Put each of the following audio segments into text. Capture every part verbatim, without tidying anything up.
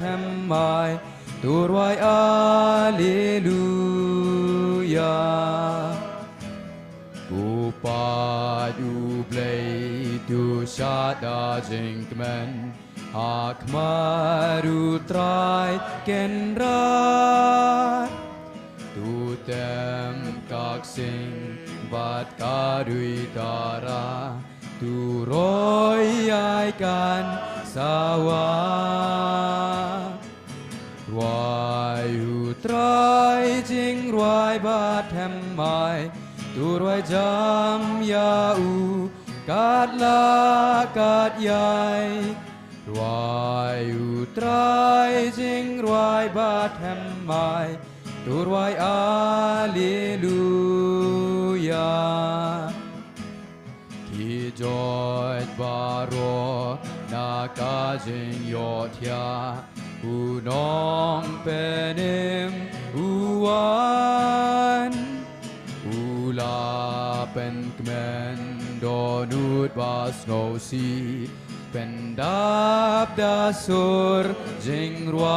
Hemai, to rwai Alleluia. Ko pait U Blei, to shad da jingkmen ha khmat U Trai Kynrad. To tem ka ksing bad ka duitara, to roi ïa i kan sawa. Rwai U Trai jingrwai bad hemai, to rwai jam ïa u katba lah katba ïai. Rwai U Trai jingrwai bad hemai, to rwai Alleluia. Ki joit baroh na ka jingïohthiah, U Nongpynim u wan. U la pynkmen dohnud ba sngewsih, pyndap da sur jingrwai.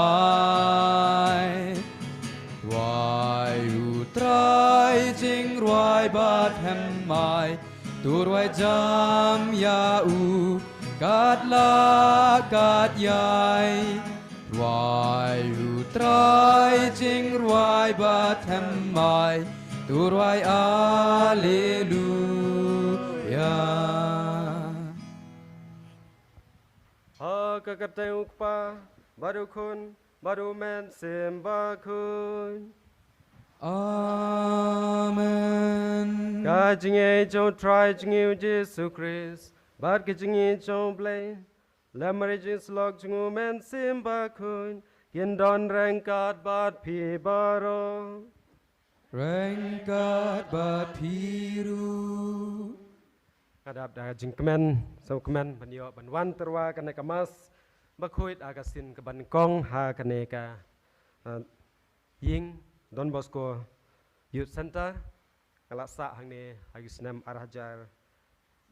Rwai U Trai jingrwai bad hemai, to rwai jam ïa u katba lah katba ïai. Rwai U Trai jingrwai bad hemai, to rwai Alleluia. Ha ka kyrteng U Kpa bad U Khun bad U Mynsiem Bakhuid. Amen. Ka jingïeit jong U Trai jong ngi U Jisu Khrist bad ka jingïeit jong U Blei, lem bad ka jingïasyllok jong U Mynsiem Bakhuid, kin don ryngkat bad phi baroh. Ryngkat bad phi ruh. Nga dap da ka jingkmen, sngewkmen ban ïoh ban wan tyrwa kane ka Mass bakhuid ha ka sien kaba nyngkong ha kane ka, uh, ïing Don Bosco Youth Center. Nga la sah hangne ha ki snem ar hajar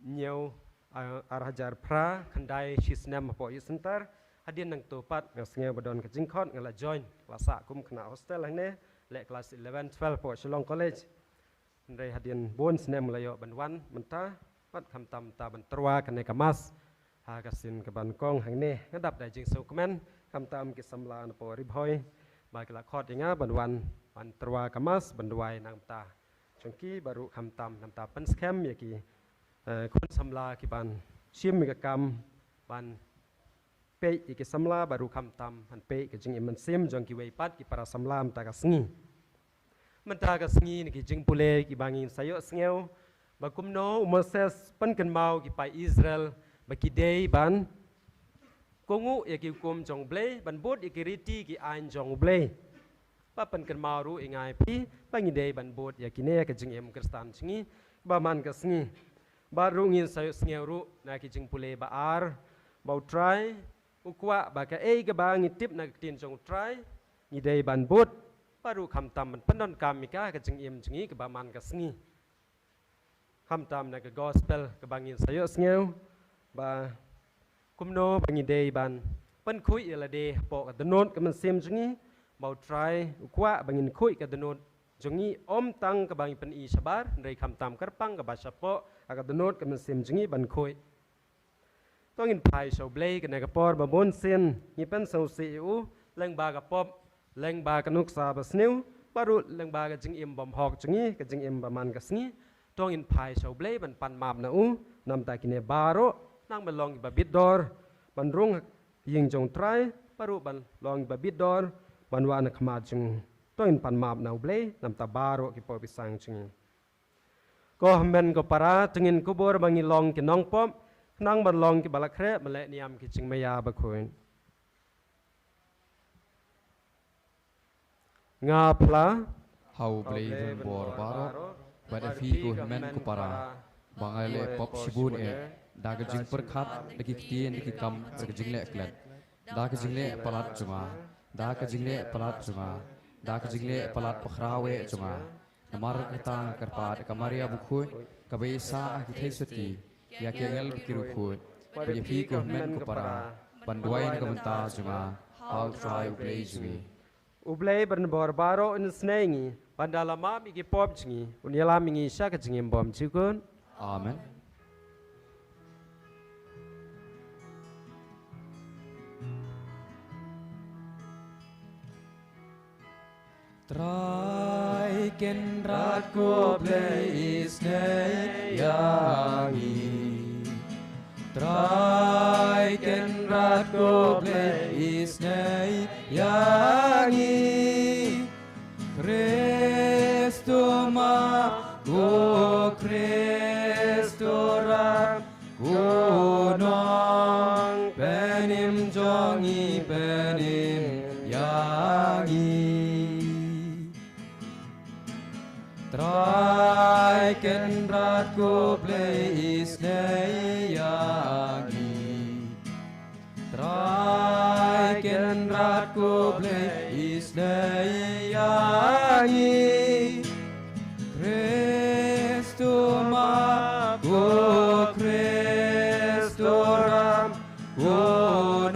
hynñiew, ah, ar hajar phra, khyndai shi snem hapoh Youth Center. Hadien nangto pat nga sngew ba don ka jingkhot, nga la join, la sah kum khynnah hostel hangne, leh klas eleven, twelve hapoh Shillong College. Hynrei hadien bun snem la ïoh ban wan mynta, pat khamtam mynta ban tyrwa kane ka Mass ha ka sien kaba nyngkong hangne. Nga dap da jingsngewkmen, khamtam ki samla napoh Ri Bhoi ba ki la khot ïa nga ban wan, ban tyrwa ka Mass, ban duwai na ka bynta jong ki, bad ruh khamtam na ka bynta pynskhem ïa ki, eh, khun samla ki ban shim ïa ka kam ban peit ïa ki samla, bad ruh khamtam ban peit ka jingim mynsiem jong kiwei pat ki para samla mynta ka sngi. Mynta ka sngi na ki jingpule kiba ngin sa ïohsngew ba kumno u Moses pynkynmaw ki paid Israel ba ki dei ban kohnguh ïa ki hukum jong U Blei, ban bud ïa ki riti ki aiñ jong U Blei. Ba pynkynmaw ruh ïa nga ïa phi ba ngi dei ban bud ïa kine ha ka jingim Khristan jong ngi ba man ka sngi. Bad ruh ngin sa ïohsngew ruh na ki jingpule ba ar ba U Trai u kwah ba kaei kaba ngi tip na ka ktien jong U Trai ngi dei ban bud, bad ruh khamtam ban pyndonkam ïa ka ha ka jingim jong ngi kaba man ka sngi. Khamtam na ka gospel kaba ngin sa ïohsngew ba kumno ba ngi dei ban pynkhuid ïa lade hapoh ka dohnud ka mynsiem jong ngi, ba U Trai u kwah ba ngin khuid ka dohnud jong ngi ym tang kaba ngi pyni shabar, hynrei khamtam kyrpang kaba shapoh ha ka dohnud ka mynsiem jong ngi ban khuid. To ngin phai sha U Blei kane ka por ba bun sien ngi pynsngewsih ïa u lyngba ka pop, lyngba ka nuksa ba sniew, bad ruh lyngba ka jingim bymhok jong ngi, ka jingim ba man ka sngi. To ngin phai sha U Blei ban pan map na u na ka bynta kine baroh, khnang ban long kiba bit dor ban rung ha ïing jong U Trai, bad ruh ban long kiba bit dor ban wan ha khmat jong u. To ngin pan map na U Blei na ka bynta baroh ki pop ki sang jong ngi. Ko hynmen ko para, to ngin kubur ba ngi long ki nongpop, khnang ban long kiba la khreh ban leh niam ki jingmaïa bakhuid. Nga phla ha U Blei ba donbor baroh, bad ïa phi ko hynmen ko para, ba nga la leh pop shibun eh da ka jingpyrkhat, da ki ktien, da ki kam, da ka jingleh klet, da ka jingleh palat jong nga, da ka jingleh palat jong nga, da ka jingleh palat bakhraw eh jong nga. Namar kata nga kyrpad ïa ka Maria bakhuid, kaba ïaisah ha ki theisotti, ïa ki angel bad ki riewkhuid, bad ïa phi ko hynmen ko para, ban duwai na ka bynta jong nga. Ong Trai U Blei jong ngi. U Blei ba don bor baroh un isynei ïa ngi, ban da la map ïa ki pop jong ngi, un ïalam ïa ngi sha ka jingim bymjukut. Amen. Trai Kynrad ko Blei isynei ïa ngi. Trai Kynrad ko Blei isynei ïa ngi. Khrist u map, ko Khrist u ram, ko nongpynim jong ngi, pynim ïa ngi. Trai Kynrad ko Blei isynei ïa ngi. Trai Kynrad ko Blei isynei ïa ngi. Khrist u map, ko Khrist u ram, ko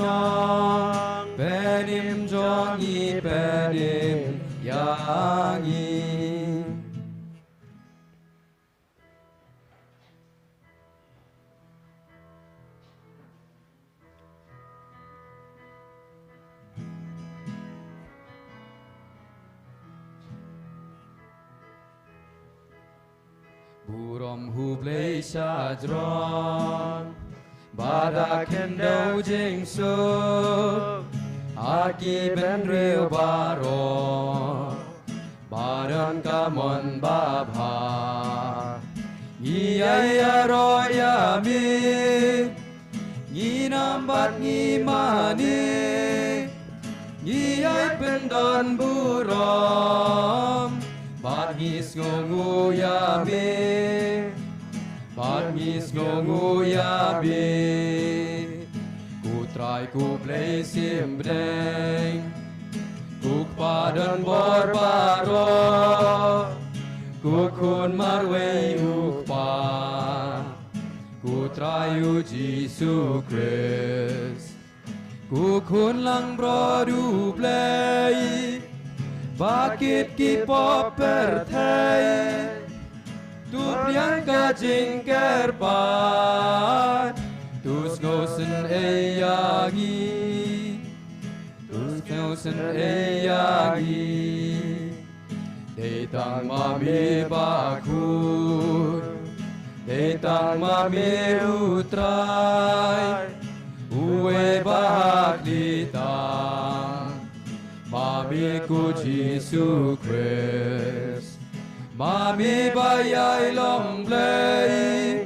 nongpynim jong ngi, pynim ïa ngi. Burom ha U Blei sha jrong, bad ha khyndew jingsuk, ha ki bynriew baroh ba don ka mon babha. Ngi ïaroh ïa me, ngi nam bad ngi mane, ngi ïai pyndonburom, bad ngi sngewnguh ïa me, bad ngi sngewnguh ïa me. Ko Trai ko Blei sim bneng, ko Kpa don bor baroh, ko Khun marwei U Kpa, ko Trai U Jisu Khrist, ko Khun langbrot U Blei, ba kit ki pop pyrthei, to pdiang ka jingkyrpad, to sngewsynei ïa ngi, to sngewsynei ïa ngi. Dei tang ma me bakhuid, dei tang ma me U Trai, uwei ba ha khlieh tam, ma me ko Jisu Khrist. Ma me ba ïai long Blei,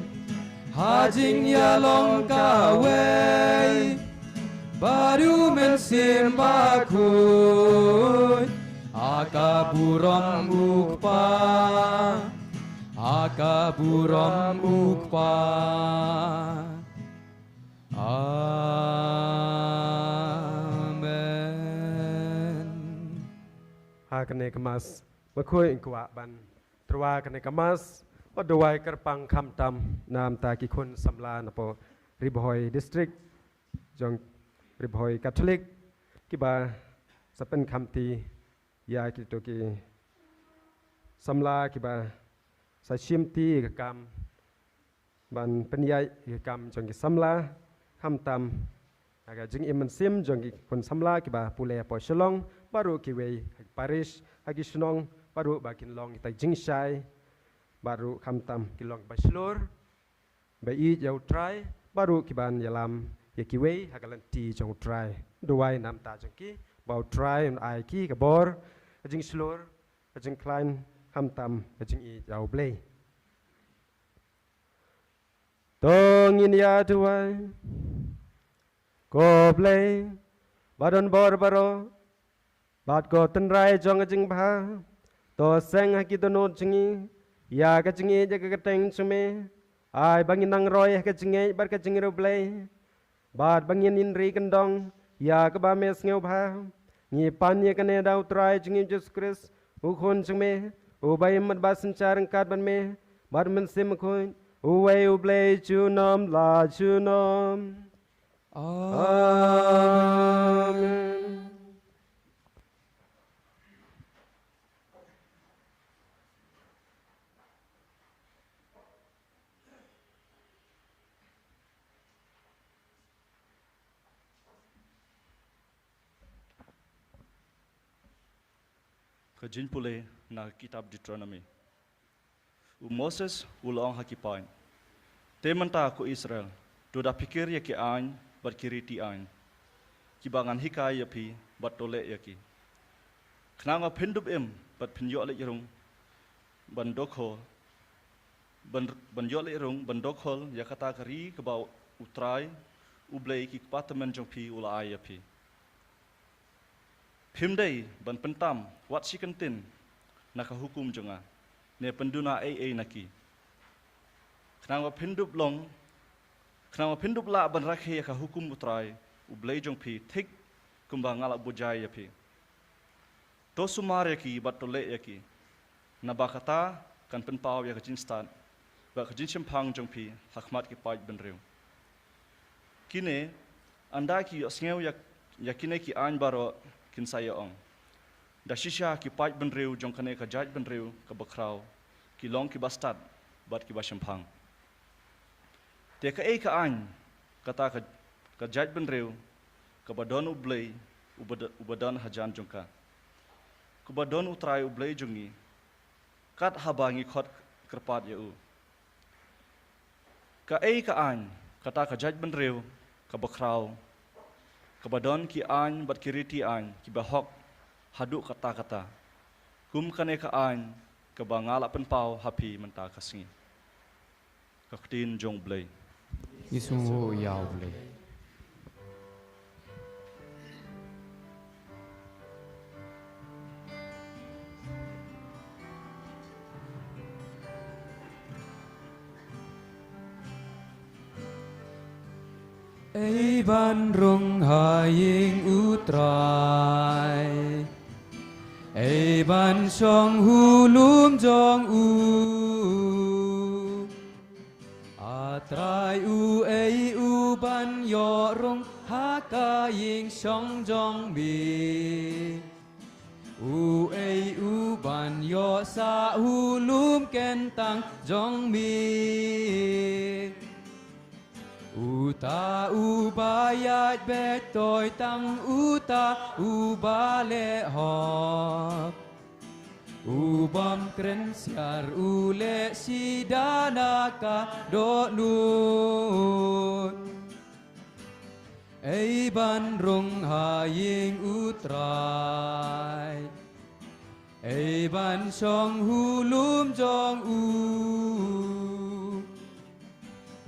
ha jingïalong kawei bad U Mynsiem Bakhuid, ha ka burom U Kpa, ha ka burom U Kpa. Amen. Ha kane ka Mass bakhuid, nga kwah ban tyrwa kane ka Mass, bad duwai kyrpang khamtam namar ki khun samla napoh Ri Bhoi District, jong Ri Bhoi Catholic, kiba sa pynkhamti ïa kito ki samla kiba sa shimti ka kam ban pynïaid ïa ka kam jong ki samla, khamtam ha ka jingim mynsiem jong ki khun samla kiba pule hapoh Shillong, bad ruh kiwei ha ki parish, ha ki shnong, bad ruh ba kin long kita ki jingshai, bad ruh khamtam kin long ba shlur, ba ïeit ïa U Trai, bad ruh ki ban ïalam ïa kiwei ha ka lynti jong U Trai. Duwai namar jong ki, ba U Trai un ai ki ka bor, ka jingshlur, ka jingkhlaiñ, khamtam ka jingïeit ïa U Blei. To ngin ïa duwai. Ko Blei ba don bor baroh, bad ko tynrai jong ka jingbha, to seng ha ki dohnud jong ngi ïa ka jingïeit ïa ka kyrteng jong me. Ai ba ngin nang roi ha ka jingngeit bad ka jingriewblei, bad ba ngin ïa ri kyndong ïa kaba me sngewbha. Ngi pan ïa kane da U Trai jong ngi Jisu Khrist, U Khun jong me, uba im bad ba synshar ryngkat bad me bad U Mynsiem Bakhuid, uwei U Blei junom la junom. Amen. Ka jingpule na ka kitab Deuteronomi. U Moses u la ong ha ki paid: Te mynta, ko Israel, to da phikir ïa ki aiñ bad ki riti aiñ kiba ngan hikai ïa phi, bad to leh ïa ki. Khnang ba phin dup im bad phin ïoh leit rung ban dokhol, ban, ban ïoh leit rung ban dokhol ïa kata ka ri kaba U Trai U Blei ki kpa tymmen jong phi u la ai ïa phi. Phim dei ban pyntam wat shi kyntien na ka hukum jong nga, ne pynduna ei ei na ki. Khnang ba phin dup long, khnang ba phin dup lah ban rakhe ïa ka hukum U Trai U Blei jong phi, thik kumba nga la buh jai ïa phi. To sumar ïa ki bad to leh ïa ki, naba kata kan pynpaw ïa ka jingstad bad ka jingshemphang jong phi ha khmat ki paid bynriew. Kine, ynda ki ïohsngew ïa, ïa kine ki aiñ baroh, kin sa ïa ong: Da shisha ki paid bynriew jong kane ka jaid bynriew kaba khraw ki long kiba stad bad kiba shemphang. Te kaei ka aiñ kata ka, ka jaid bynriew kaba don U Blei uba d-, uba don hajan jong ka, kaba don U Trai U Blei jong ngi, kat haba ngi khot kyrpad ïa u? Kaei ka aiñ kata ka jaid bynriew kaba khraw, kaba don ki aiñ bad ki riti aiñ kiba hok haduh katta katta, kum kane ka aiñ kaba nga la pynpaw ha phi mynta ka sngi? Ka ktien jong U Blei. Ngi sngewnguh ïa U Blei. Ei ban rung ha ïing U Trai, ei ban shong ha u lum jong u. A Trai, uei u ban ïoh rung ha ka ïing shong jong me? Uei u ban ïoh sah ha u lum kyntang jong me? Uta uba ïaid beit toi tang, uta uba leh hok, u bym kren siar, u leh sida na ka dohnud. Ei ban rung ha ïing U Trai, ei ban shong ha u lum jong u.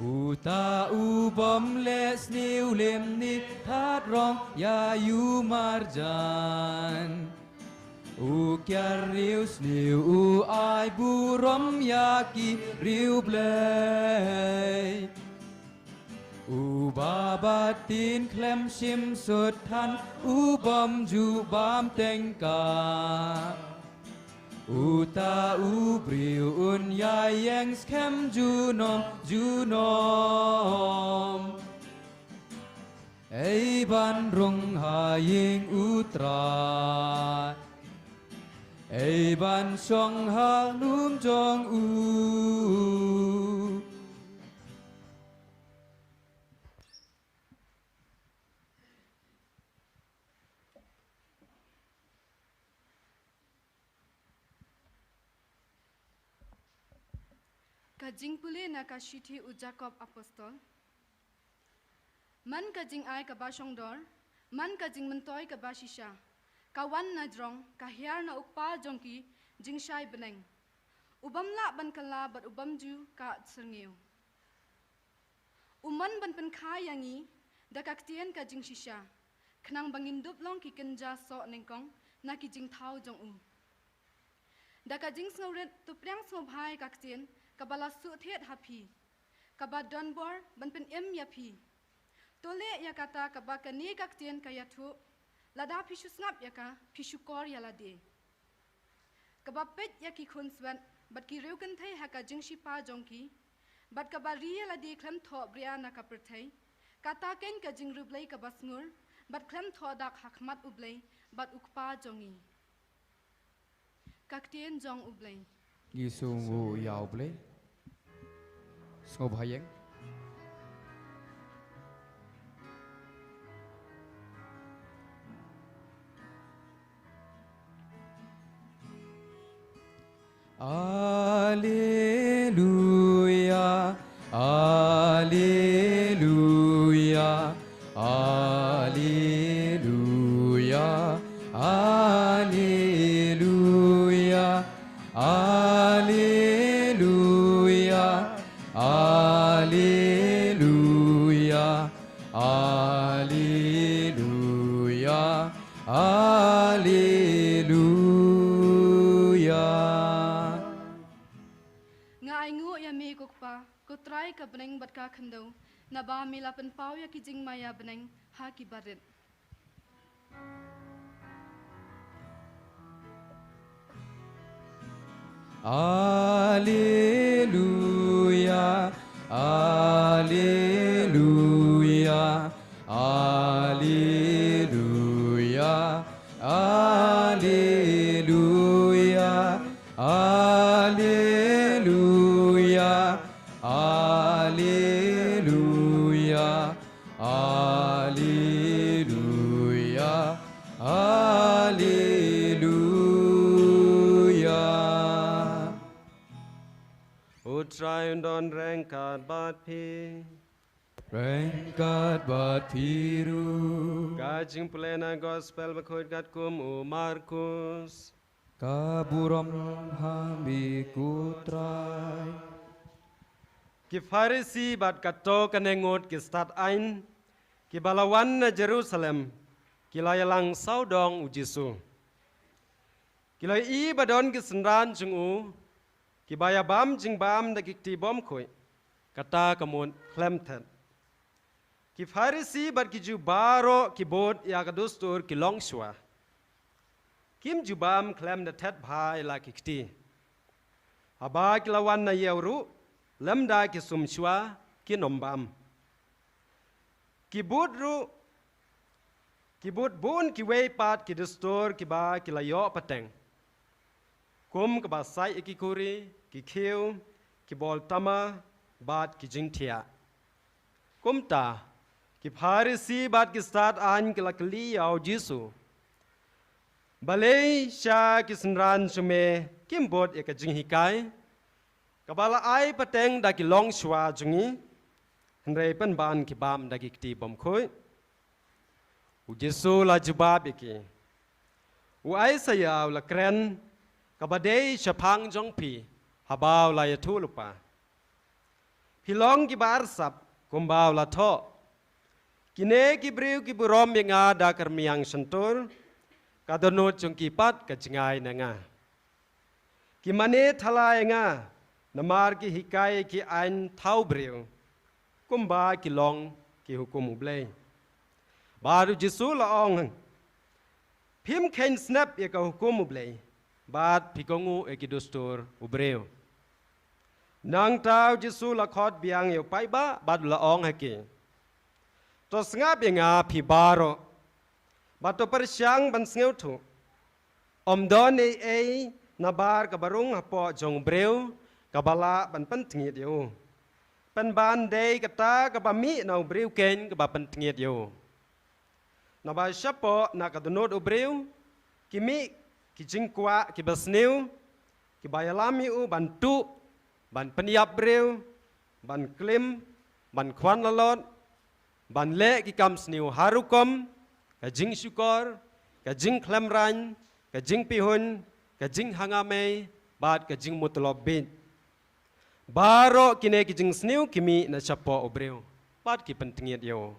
Uta u bym leh sniew lymne, thad rong ïa u marjan, u kiar riewsniew, u ai burom ïa ki riewblei. Uba bat ktien khlem shim sut than, u bym ju bam tyngka. Uta u briew un ïaïeng skhem junom junom. Ei ban rung ha ïing U Trai, ei ban shong ha u lum jong u. Ka jingpule na ka shithi u Jakob Apostol. Man ka jingai kaba shongdor, man ka jingmyntoi kaba shisha, ka wan na jrong, ka hiar na u kpa jong ki jingshai bneng. U bym lah ban kylla bad u bym ju ka syrngiew. U mon ban pynkha ïa ngi da ka ktien ka jingshisha, khnang ba ngin dup long ki kynja soh nyngkong na ki jingthaw jong u. Da ka jingsngewrit, to pdiang sngewbha ïa ka ktien kaba la suh thied ha phi, kaba don bor ban pynim ïa phi. To leh ïa kata kaba kane ka ktien ka ïathuh, lada phi shu sngap ïa ka, phi shu kor ïa lade. Kaba peit ïa ki khunswet bad ki riewkynthei ha ka jingshipa jong ki, bad kaba ri ïa lade khlem thohbria na ka pyrthei, kata keiñ ka jingriewblei kaba sngur bad khlem thohdak ha khmat U Blei bad u Kpa jong ngi. Ka ktien jong U Blei. Ngi sngewnguh ïa U Blei. Sngewbha ïeng. Alleluia, alleluia, alleluia, alleluia, alleluia, alleluia, alleluia, alleluia. Nga ainguh ïa me ko Kpa, ko Trai ka bneng bad ka khyndew, naba me la pynpaw ïa ki jingmaïa bneng ha ki barit. Alleluia, alleluia, alleluia, alleluia, alleluia, alleluia, alleluia, alleluia. U Trai un don ryngkat bad phi. Ryngkat bad phi ruh. Ka jingpule na Gospel bakhuid katkum u Markus. Ka burom ha me ko Trai. Ki Pharisi bad kato kane ngut ki stad aiñ, kiba la wan na Jerusalem, ki la ïalang sawdong u Jisu. Ki la ïohi ba don ki synran jong u, kiba ïabam jingbam da ki kti bymkhuid, kata ka mut khlem thet. Ki Pharisi bad ki Jiw baroh ki bud ïa ka dustur ki longshuwa. Kim ju bam khlem da thet bha ïa la ki kti. Haba ki la wan na ïew ruh, lymda ki sumshuwa, kin ym bam. Ki bud ruh, ki bud bun kiwei pat ki dustur kiba ki la ïoh pateng. Kum kaba sait ïa ki khuri, ki khiew, ki bol tama, bad ki jingthiah. Kumta, ki Pharisi bad ki stad aiñ ki la kylli ïa u Jisu. Balei sha ki synran jong me kim bud ïa ka jinghikai kaba la ai pateng da ki longshuwa jong ngi, hynrei pynban ki bam da ki kti bymkhuid. U Jisu la jubab ïa ki. U Isaiah u la kren, kaba dei shaphang jong phi, haba u la ïathuhlypa. Phi long kiba arsap, kumba u la thoh. Kine ki briew ki burom ïa nga da ka rmiang shyntur, ka dohnud jong ki pat ka jngai na nga. Ki mane thala ïa nga, namar ki hikai ki aiñ thaw briew, kumba ki long ki hukum U Blei. Bad u Jisu la ong, phim kheiñ snep ïa ka hukum U Blei, bad phi kohnguh ïa ki dustur u briew. Nangta u Jisu la khot biang ïa u paidbah, bad u la ong ha ki. To sngap ïa nga phi baroh. Bad to pyrshang ban sngewthuh. Ym don ei ei nabar kaba rung hapoh jong u briew, kaba lah ban pyntngiat ïa u. Pynban dei kata kaba mih na u briew keiñ kaba pyntngiat ïa u. Naba shapoh na ka dohnud u briew, ki mih ki jingkwah kiba sniew, kiba ïalam ïa u ban tuh, ban pynïap briew, ban klim, ban khwan lalot, ban leh ki kam sniew ha rukom, ka jingshukor, ka jingkhlem raiñ, ka jingpihuiñ, ka jinghangamei, bad ka jingmutlop bieit. Baroh kine ki jingsniew ki mih na shapoh u briew, bad ki pyntngiat ïa u.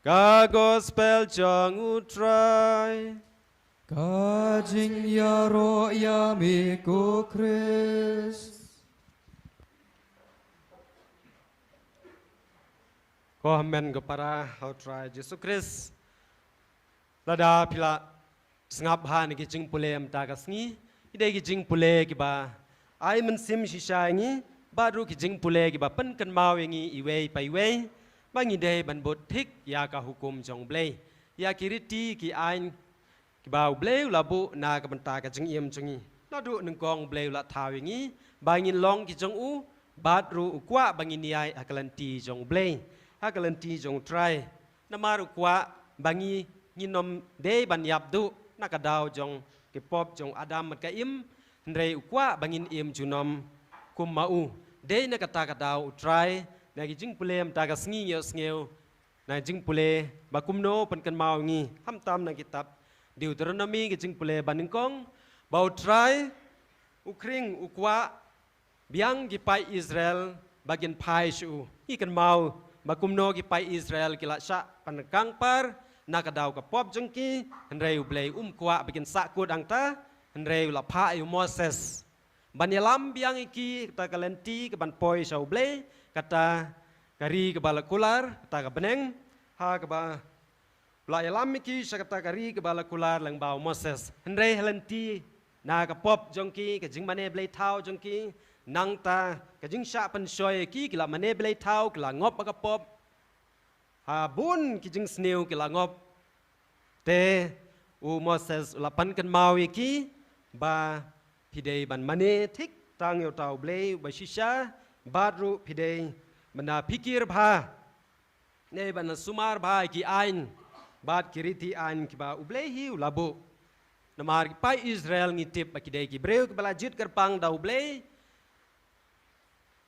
Ka Gospel jong u Trai. Ka jingïaroh ïa me ko Khrist. Ko hynmen ko para ha u Trai Jisu Khrist. Lada phi la sngap ha kine ki jingpule mynta ka sngi, ki dei ki jingpule kiba ai mynsiem shisha ïa ngi, bad ruh ki jingpule kiba pynkynmaw ïa ngi iwei pa iwei, ba ngi dei ban bud thik ïa ka hukum jong U Blei, ïa ki riti ki aiñ kiba U Blei u la buh na ka bynta ka jingim jong ngi. Naduh nyngkong U Blei u la thaw ïa ngi ba ngin long ki jong u, bad ruh u kwah ba ngin ïaid ha ka lynti jong U Blei, ha ka lynti jong u Trai. Namar u kwah ba ngi ngin ym dei ban ïap duh na ka daw jong ki pop jong Adam bad ka Im, hynrei u kwah ba ngin im junom kum ma u. Dei na kata ka daw u Trai, na ki jingpule mynta ka sngi ngi ïohsngew, na jingpule ba kumno pynkynmaw ngi, khamtam na kitab Deuteronomi ki jingpule banyngkong, ba u Trai, u khring, u kwah biang ki paid Israel ba kin phai sha u. Ngi kynmaw ba kumno ki paid Israel ki la shah pynryngkang par na ka daw ka pop jong ki, hynrei u Blei um kwah ba kin sahkut hangta, hynrei u la phah ïa u Moses ban ïalam biang ïa ki kata ka lynti kaban poi sha u Blei, kata ka ri kaba la kular, kata ka bneng, ha kaba la ïalam ïa ki sha kata ka ri kaba la kular lyngba u Moses. Hynrei ha lynti na ka pop jong ki, ka jingmane blei thaw jong ki, nangta ka jingshah pynshoi ïa ki, ki la mane blei thaw, ki la ngop ha ka pop. Ha bun ki jingsniew ki la ngop. Te u Moses u la pynkynmaw ïa ki ba phi dei ban mane thik tang ïa uta u Blei uba shisha, bad ruh phi dei ban da phikir bha, ne ban da sumar bha ïa ki aiñ bad ki riti aiñ kiba u Blei hi u la buh. Namar ki paid Israel ngi tip ba ki dei ki briew kiba la jied kyrpang da u Blei.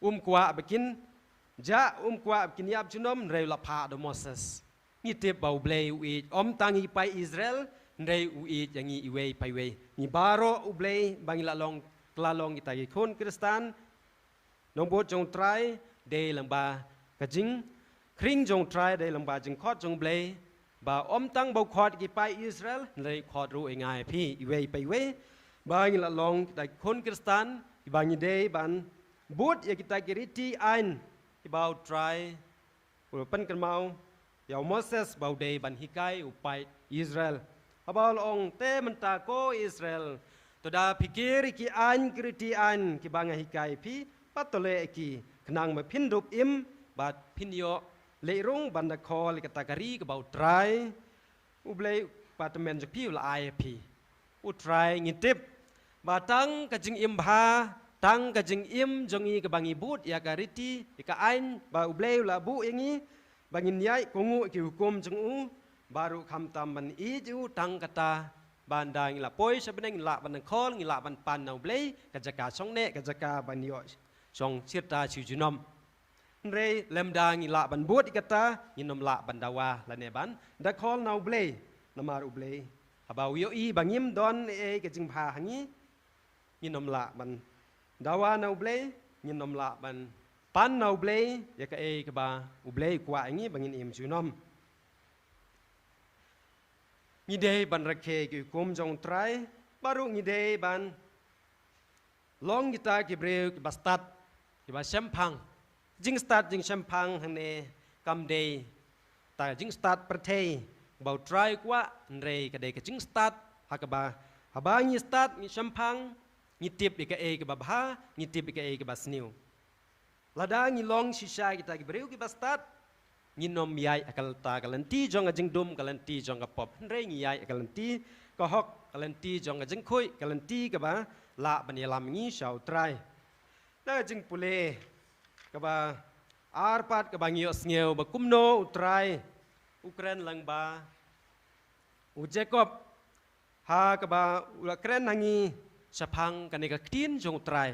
Um kwah ba kin jah, um kwah ba kin ïap junom, hynrei u la phah da u Moses. Ngi tip ba u Blei u ïeit ym tang ïa ki paid Israel, hynrei u ïeit ïa ngi iwei pa iwei. Ngi baroh u Blei ba ngi la long, la long kita ki khun Khristan, nongbud jong u Trai, dei lyngba ka jingkhring jong u Trai, dei lyngba jingkhot jong u Blei, ba ym tang ba u khot ïa ki paid Israel, hynrei u khot ruh ïa ngi ïa phi iwei pa iwei, ba ngi la long kita ki khun Khristan, kiba ngi dei ban bud ïa kita ki riti aiñ kiba u Trai u la pynkynmaw ïa u Moses ba u dei ban hikai u paid Israel. Haba u la ong, te mynta ko Israel, to da phikir ïa ki aiñ ki riti aiñ kiba nga hikai ïa phi, bad to leh ïa ki, khnang ba phin dup im bad phin ïoh leh rung ban da khol ïa kata ka ri kaba u Trai u Blei uba tymmen jong phi u la ai ïa phi. U Trai, ngi tip ba tang ka jingim bha, tang ka jingim jong ngi kaba ngi bud ïa ka riti, ïa ka aiñ ba u Blei u la buh ïa ngi, ba ngin ïaid kohnguh ïa ki hukum jong u, bad ruh khamtam ban ïeit ïa u, tang kata ba ynda ngi la poi sha bneng ngi lah ban da khol, ngi lah ban pan na u Blei ka jaka shongneh, ka jaka ban ïoh shong shirta shu junom. Hynrei lymda ngi lah ban bud ïa kata, ngin ym lah ban dawa lane ban da khol na u Blei. Namar u Blei, haba u ïohi ba ngim don ei ei ka jingbha ha ngi, ngin ym lah ban dawa na u Blei, ngin ym lah ban pan na u Blei ïa kaei kaba u Blei u kwah ïa ngi ba ngin im junom. Ngi dei ban rakhe ïa ki hukum jong u Trai, bad ruh ngi dei ban long kita ki briew kiba stad, kiba shemphang. Jingstad jingshemphang hangne kam dei ta jingstad pyrthei ba u Trai u kwah, hynrei ka dei ka jingstad ha kaba haba ngi stad ngi shemphang, ngi tip ïa kaei kaba bha, ngi tip ïa kaei kaba sniew. Lada ngi long shisha kita ki briew kiba stad, ngin ym ïaid ha kata ka lynti jong ka jingdum, ka lynti jong ka pop, hynrei ngi ïaid ha ka lynti ka hok, ka lynti jong ka jingkhuid, ka lynti kaba lah ban ïalam ngi sha u Trai. Na ka jingpule kaba ar pat kaba ngi ïohsngew ba kumno u Trai u kren lyngba u Jakob, ha kaba u la kren ha ngi shaphang kane ka ktien jong u Trai,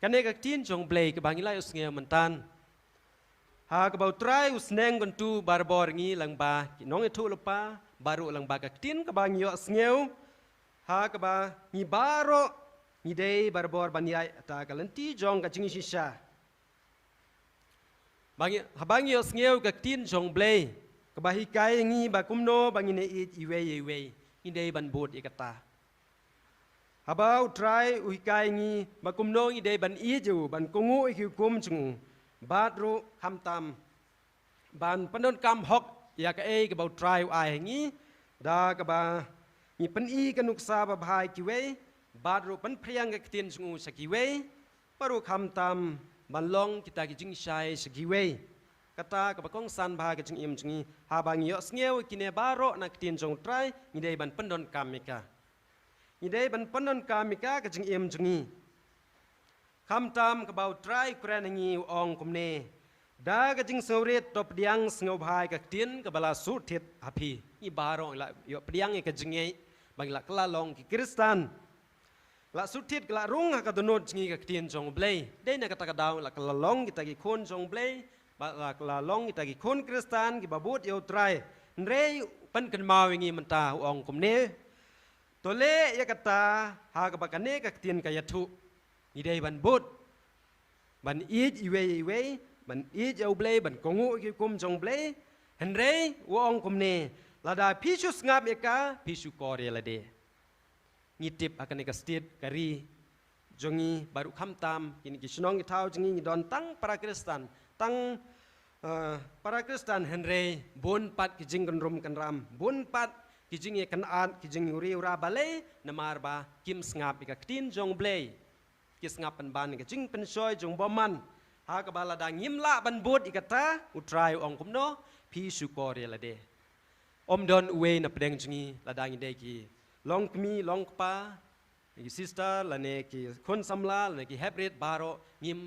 kane ka ktien jong u Blei kaba ngi la ïohsngew mynta. Ha kaba u Trai u sneng kyntu barabor ngi lyngba ki nongïathuhlypa, bad ruh lyngba ka ktien kaba ngi ïohsngew, ha kaba ngi baroh ngi dei barabor ban ïaid ha kata ka lynti jong ka jingshisha. Ba ngi, haba ngi ïohsngew ka ktien jong u Blei kaba hikai ngi ba kumno ba ngin ïeit iwei ïa iwei, ngi dei ban bud ïa kata. Haba u Trai u hikai ngi ba kumno ngi dei ban ïeit ïa u, ban kohnguh ïa ki hukum jong u, bad ruh khamtam ban pyndonkam hok ïa kaei kaba u Trai u ai ha ngi, da kaba ngi pyni ka nuksa babha ïa kiwei, bad ruh pynphriang ka ktien jong u sha kiwei, bad ruh khamtam ban long kita ki jingshai sha kiwei. Kata kaba kongsan bha ka jingim jong ngi, haba ngi ïohsngew ïa kine baroh na ka ktien jong u Trai, ngi dei ban pyndonkam ïa ka. Ngi dei ban pyndonkam ïa ka ha ka jingim jong ngi. Khamtam kaba u Trai u kren ha ngi u ong kumne: Da ka jingsngewrit to pdiang sngewbha ïa ka ktien kaba la shu thied ha phi. Ngi baroh ngi la ïoh pdiang ïa ka jingngeit ba ngi la kylla long ki Khristan. La shu thied, la rung ha ka dohnud jong ngi ka ktien jong U Blei. Dei na kata ka daw la kylla long kita ki khun jong U Blei, ba la kylla long kita ki khun Khristan kiba bud ïa U Trai. Hynrei u pynkynmaw ïa ngi mynta, u ong kumne: To leh ïa kata ha kaba kane ka ktien ka ïathuh. Ngi dei ban bud, ban ïeit iwei ïa iwei, ban ïeit ïa U Blei, ban kohnguh ïa ki hukum jong U Blei. Hynrei u ong kumne: Lada phi shu sngap ïa ka, phi shukor ïa lade. Ngi tip ha kane ka state, ka ri jong ngi, baroh khamtam kine ki shnong ki thaw jong ngi, ngi don tang para Khristan, tang, eh, para Khristan, hynrei bun pat ki jingkynrum kynram, bun pat ki jingïakynad, ki jingïuri ïura. Balei? Namar ba kim sngap ïa ka ktien jong U Blei. Ki sngap pynban ïa ka jingpynshoi jong u bymman. Ha kaba lada ngim lah ban bud ïa kata, U Trai u ong kumno? Phi shukor ïa lade. Ym don uwei na pdeng jong ngi, lada ngi dei ki longkmie longkpa, ki sister, lane ki khun samla, lane ki heprit baroh, ngim,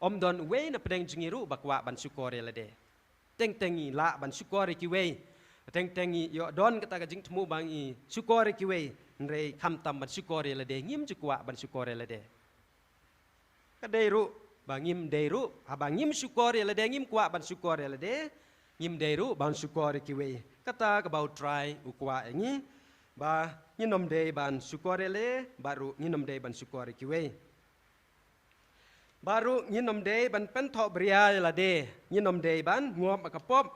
ym don uwei na pdeng jong ngi ruh ba kwah ban shukor ïa lade. Teng teng ngi lah ban shukor ïa kiwei. Teng teng ngi ïoh don kata ka jingthmu ba ngi shukor ïa kiwei. Hynrei khamtam ban shukor ïa lade, ngim ju kwah ban shukor ïa lade. Ka dei ruh ba ngim dei ruh, haba ngim shukor ïa lade, ngim kwah ban shukor ïa lade, ngim dei ruh ban shukor ïa kiwei. Kata kaba U Trai u kwah ïa ngi, ba ngin ym dei ban shukor ïa lade, bad ruh ngin ym dei ban shukor ïa kiwei. Bad ruh ngin ym dei ban pynthohbria ïa lade, ngin ym dei ban ngop ha ka pop.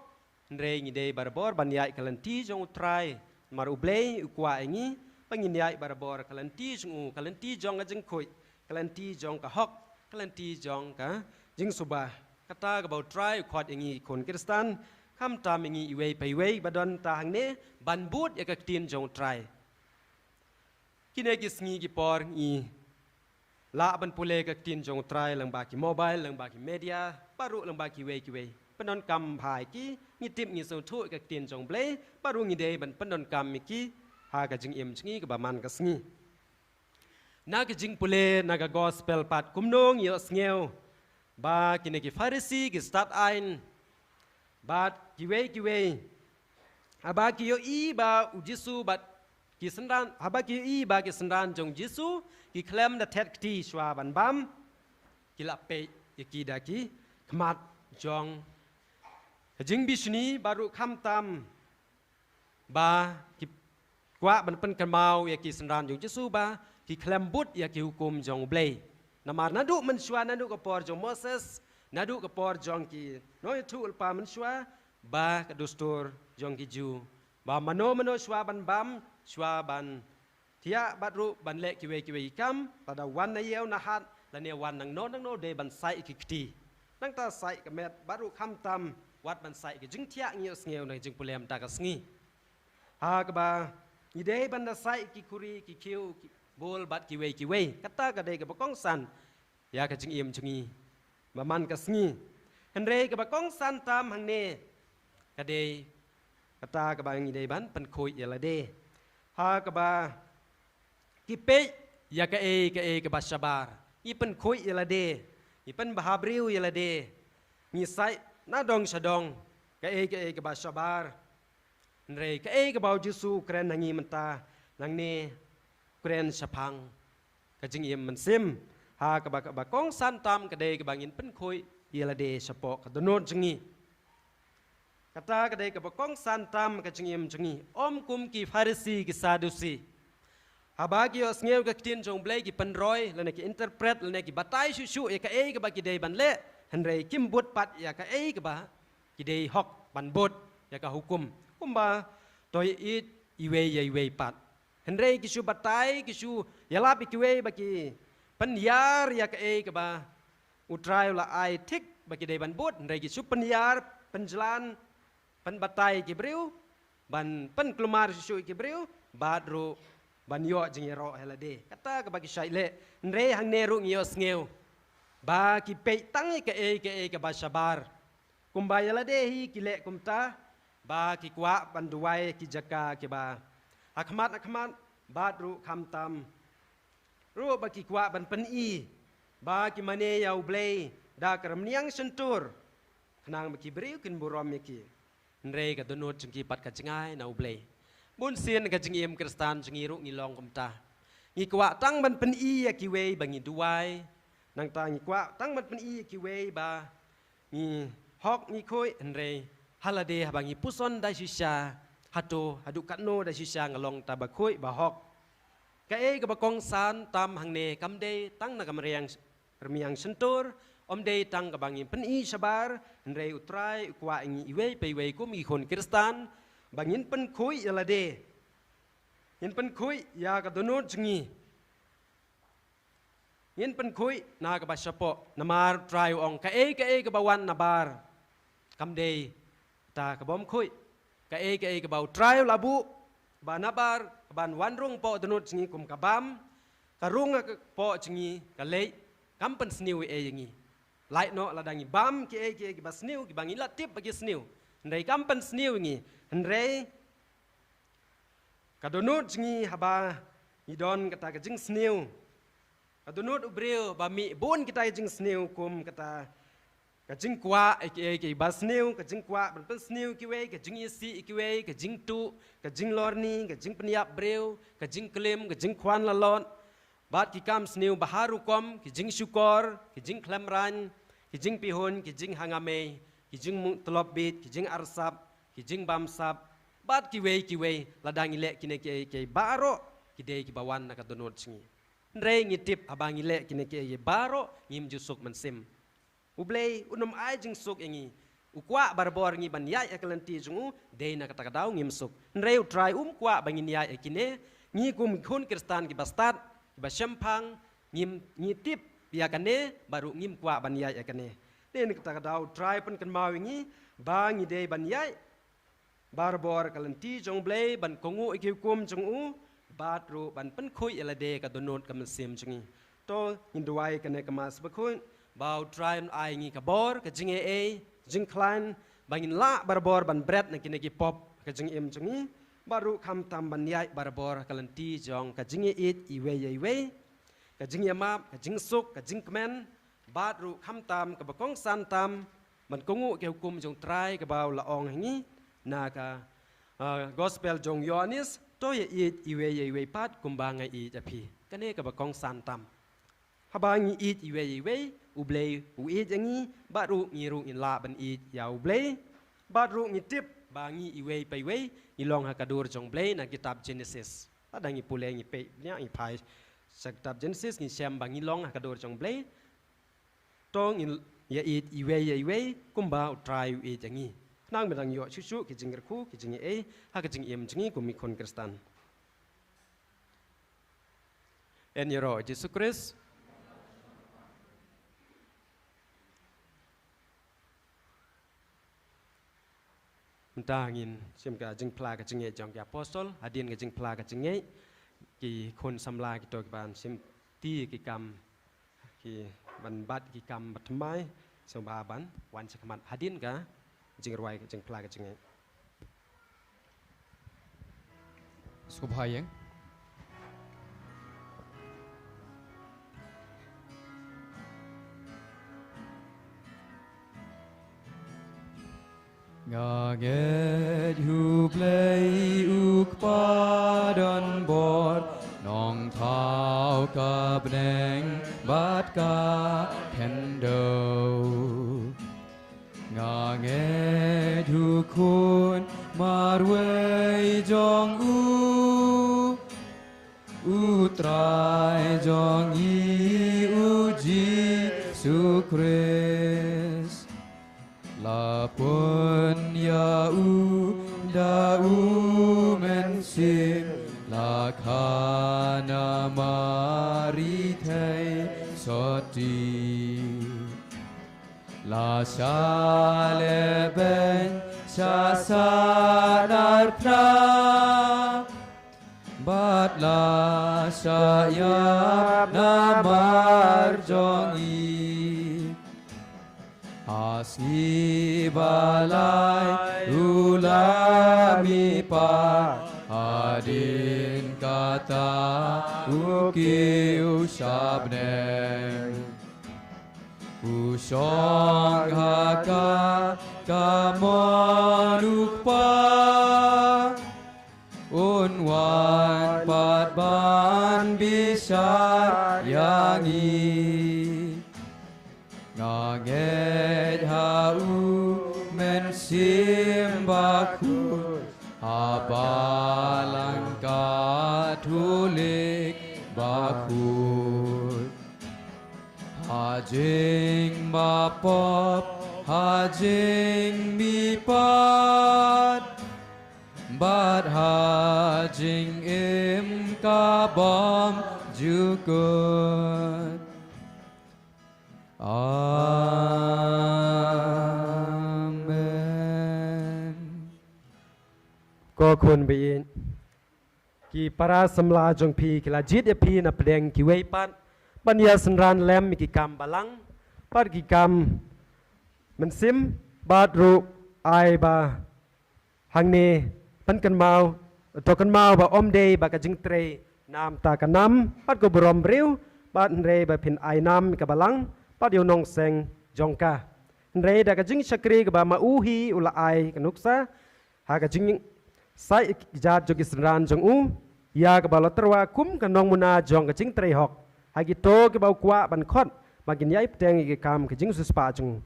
Hynrei ngi dei barabor ban ïaid ka lynti jong U Trai. Namar U Blei u kwah ïa ngi ba ngin ïaid barabor ka lynti jong u, ka lynti jong ka jingkhuid, ka lynti jong ka hok, ka lynti jong ka jingsuba. Kata kaba U Trai u khot ïa ngi khun Khristan, khamtam ïa ngi iwei pa iwei ba don ta hangne, ban bud ïa ka ktien jong U Trai. Kine ki sngi ki por ngi lah ban pule ka ktien jong U Trai lyngba ki mobile, lyngba ki media, baroh lyngba kiwei kiwei. Pyndonkam bha ïa ki, ngi tip ngi sngewthuh ïa ka ktien jong U Blei, baroh ngi dei ban pyndonkam ïa ki ha ka jingim jong ngi kaba man ka sngi. Na ka jingpule na ka gospel pat kumno ngi ïohsngew ba kine ki Pharisi, ki stad aiñ, bad kiwei kiwei, haba ki ïohi ba U Jisu bad ki synran, haba ki ïohi ba ki synran jong U Jisu ki khlem da thet kti shuwa ban bam, ki la peit ïa ki da ki khmat jong ka jingbishni, baroh khamtam ba ki kwah ban pynkynmaw ïa ki synran jong U Jisu ba ki khlem bud ïa ki hukum jong U Blei. Namar naduh mynshuwa, naduh ka por jong Moses, naduh ka por jong ki nongïathuhlypa mynshuwa, ba ka dustur jong ki Jiw, ba mano mano shuwa ban bam, shuwa ban thiah bad ruh ban leh kiwei kiwei ki kam, lada wan na ïew na hat, lane wan nangno nangno, dei ban saih ki kti. Nangta saih ka met, bad ruh khamtam wat ban saih ka jingthiah, ngi ïohsngew na ka jingpule mynta ka sngi. Ha kaba ngi dei ban da saih ki khuri, ki khiew, ki bul bad kiwei kiwei. Kata ka dei kaba kongsan ïa ka jingim jong ngi ba man ka sngi. Hynrei kaba kongsan tam hangne ka dei kata kaba ngi dei ban pynkhuid ïa lade. Ha kaba ki peit ïa kaei kaei kaba shabar, ngi pynkhuid ïa lade, ngi pynbha briew ïa lade, ngi saih na dong sha dong kaei kaei kaba shabar. Hynrei kaei kaba U Jisu u kren ha ngi mynta, nangne u kren shaphang ka jingim mynsiem. Ha kaba, kaba kongsan tam ka dei kaba ngin pynkhuid ïa lade shapoh ka dohnud jong ngi. Kata ka dei kaba kongsan tam ka jingim jong ngi. Ym kum ki Pharisi, ki Sadusi, haba ki ïohsngew ka ktien jong U Blei ki pynroi, lane ki interpret, lane ki batai shuh shuh ïa kaei kaba ki dei ban leh, hynrei kim bud pat ïa kaei kaba ki dei hok ban bud, ïa ka hukum. Kumba to ïeit iwei ïa iwei pat. Hynrei ki shu batai, ki shu ïalap ïa kiwei ba ki pynïar ïa kaei kaba U Trai u la ai thik ba ki dei ban bud, hynrei ki shu pynïar, pynjlan, pynbatai ïa ki briew, ban pynkulmar shuh shuh ïa ki briew, bad ruh ban ïoh jingïaroh ha lade. Kata kaba ki shait leh. Hynrei hangne ruh ngi ïohsngew ba ki peit tang ïa kaei kaei kaba shabar. Kumba ïa lade hi ki leh kumta, ba ki kwah ban duwai ki jaka kiba ha khmat ha khmat, bad ruh khamtam ruh ba ki kwah ban pyni ba ki mane ïa U Blei da ka rymniang shyntur, khnang ba ki briew kin burom ïa ki. Hynrei ka dohnud jong ki pat ka jngai na U Blei. Bun sien ka jingim Khristan jong ngi ruh ngi long kumta. Ngi kwah tang ban pyni ïa kiwei ba ngi duwai. Nangta ngi kwah tang ban pyni ïa kiwei ba ngi hok ngi khuid, hynrei ha lade haba ngi puson da shisha, hato haduh katno da shisha nga long uta ba khuid ba hok. Kaei kaba kongsan tam hangne kam dei tang na ka mariang rmiang shyntur, ym dei tang kaba ngin pyni shabar, hynrei U Trai u kwah ïa ngi iwei pa iwei kum ki khun Khristan ba ngin pynkhuid ïa lade. Ngin pynkhuid ïa ka dohnud jong ngi. Ngin pynkhuid na kaba shapoh, namar U Trai u ong kaei kaei kaba wan nabar kam dei ta ka bym khuid. Kaei kaei kaba U Trai u la buh ba nabar ka ban wan rung hapoh dohnud jong ngi kum ka bam, ka rung hapoh jong ngi ka leit, kam pynsniew ei ei ïa ngi. Lait noh lada ngi bam kiei kiei kiba sniew, kiba ngi la tip ba ki sniew, hynrei kam pynsniew ïa ngi. Hynrei ka dohnud jong ngi haba ngi don kata ka jingsniew. Ka dohnud u briew ba mih bun kita ki jingsniew kum kata ka jingkwah ïa kiei kiei ba sniew, ka jingkwah ban pynsniew kiwei, ka jingïasih ïa kiwei, ka jingtuh, ka jinglorni, ka jingpynïap briew, ka jingklim, ka jingkhwan lalot. Bad ki kam sniew ba har rukom, ki jingshukor, ki jingkhlem rain, ki jingpihun, ki jinghangamei, ki jingmut tlop bit, ki jingarsap, ki jingbamsap, bad kiwei kiwei, lada ngi leh kine kiei kiei baroh, ki dei kiba wan na ka dohnud jong ngi. Hynrei ngi tip haba ngi leh kine kiei kiei baroh, ngim ju suk mynsiem. U Blei un ym ai jingsuk ïa ngi. U kwah barabor ngi ban ïaid ha ka lynti jong u, dei na kata ka daw ngim suk. Hynrei U Trai um kwah ba ngin ïaid ha kine, ngi kum khun Khristan kiba stad, kiba shemphang, ngim, ngi tip ïa kane, bad ruh ngim kwah ban ïaid ha kane. Dei na kata ka daw U Trai pynkynmaw ïa ngi ba ngi dei ban ïaid barabor ka lynti jong U Blei, ban kohnguh ïa ki hukum jong u, bad ruh ban pynkhuid ïa lade ka dohnud ka mynsiem jong ngi. To ngin duwai kane ka Mass bakhuid ba U Trai un ai ngi ka bor, ka jingaiei, jingkhlaiñ, ba ngin lah barabor ban bret na kine ki pop ka jingim jong ngi, bad ruh khamtam ban ïaid barabor ka lynti jong ka jingïaieit iwei ïa iwei, ka jingïamap, ka jingsuk, ka jingkmen, bad ruh khamtam kaba kongsan tam ban kohnguh ki hukum jong U Trai kaba u la ong ha ngi na ka, ah, Gospel jong u Ïoannis, to ïaieit iwei ïa iwei pat kumba nga ïeit ïa phi. Kane kaba kongsan tam. Haba ngi ïeit iwei ïa iwei, U Blei u ïeit ïa ngi, bad ruh ngi ruh ngin lah ban ïeit ïa U Blei. Bad ruh ngi tip ba ngi iwei pa iwei ngi long ha ka dur jong U Blei na kitab Genesis. Lada ngi pule ngi peit bniah ngi phai sha kitab Genesis ngi shem ba ngi long ha ka dur jong U Blei. To ngin ïaieit iwei ïa iwei kumba U Trai u ïeit ïa ngi. Khnang ba dang ïoh shuh shuh ki jingkyrkhu, ki jingaiei ha ka jingim jong ngi kum ki khun Khristan. Yn ïaroh Jisu Khrist. Mynta ngin shim ka jingphla ka jingngeit jong ki apostol, hadien ka jingphla ka jingngeit, ki khun samla kito ki ban shim ti ki kam, ki ban bat ki kam ba thymmai, sngewbha ban wan sha khmat hadien ka jingrwai ka jingphla ka jingngeit. Sngewbha ïeng. Nga ngeit ha U Blei U Kpa donbor, Nongthaw ka bneng bad ka khyndew. Nga ngeit ha U Khun marwei jong U, U Trai jong ngi U Jisu Khrist. La pun ïa U da U Mynsiem, la kha na Mari Theisotti. La shah lehbeiñ sha sahnarphna, bad la shah ïap namar jong ngi. Ha sngi ba lai U la mihpat, hadien kata U kiew sha bneng. U shong ha ka kamon U Kpa. Un wan pat ban bishar ïa ngi. Nga ngeit ha u Mynsiem Bakhuid, ha Balang Katholik bakhuid, ha jingmapop, ha jingmihpat, bad ha jingim ka bymjukut. Amen. Ko khun baieit, ki para samla jong phi ki la jied ïa phi na pdeng kiwei pat ban ïa synran lem ïa ki kam balang bad ki kam mynsiem, bad ruh ai ba hangne pynkynmaw, to kynmaw ba ym dei ba ka jingtrei namar ka nam bad ka burom briew, bad hynrei ba phin ai nam ïa ka balang bad ïa u nongseng jong ka. Hynrei da ka jingshakri kaba ma u hi u la ai ka nuksa ha ka jingsaid ïa ki jait jong ki synran jong u, ïa kaba la tyrwa kum ka nongmuna jong ka jingtrei hok ha kito kiba u kwah ban khot ba kin ïai bteng ïa ki kam ka jingsiewspah jong u.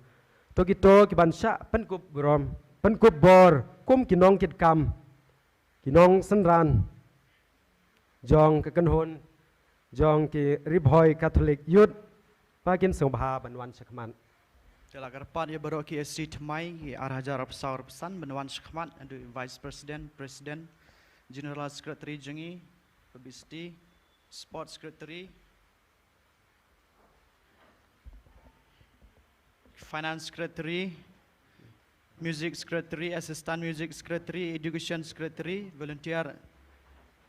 To kito ki ban shah pynkup burom, pynkup bor kum ki nongkitkam, ki nongsynran jong ka kynhun jong ki Ri Bhoi Catholic Youth, ba kin sngewbha ban wan shakhmat. Te la kyrpad ïa baroh ki SC thymmai, ki ar hajar arphew saw arphew san, ban wan shakhmat, haduh Vice President, President, General Secretary jong ngi, Publicity, Sports Secretary, Finance Secretary, Music Secretary, Assistant Music Secretary, Education Secretary, Volunteer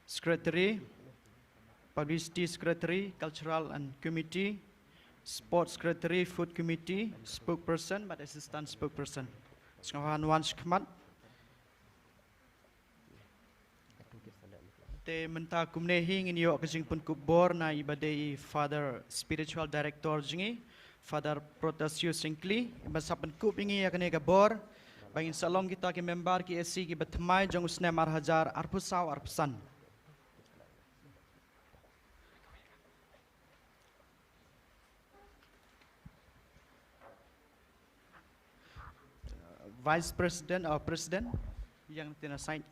Secretary, Publicity Secretary, Cultural and Committee, Sports Secretary, Food Committee, Spokesperson bad Assistant Spokesperson. Sngewbha wan shakhmat. Te mynta kumne hi ngin ïoh ka jingpynkup bor na i ba dei i Father Spiritual Director jong ngi, Father Protasius Syngkli, i ba sa pynkup ïa ngi ïa kane ka bor ba ngin sa long kita ki member ki SC kiba thymmai jong u snem ar hajar arphew saw arphew san. Vice President, oh, President, ïeng te na side.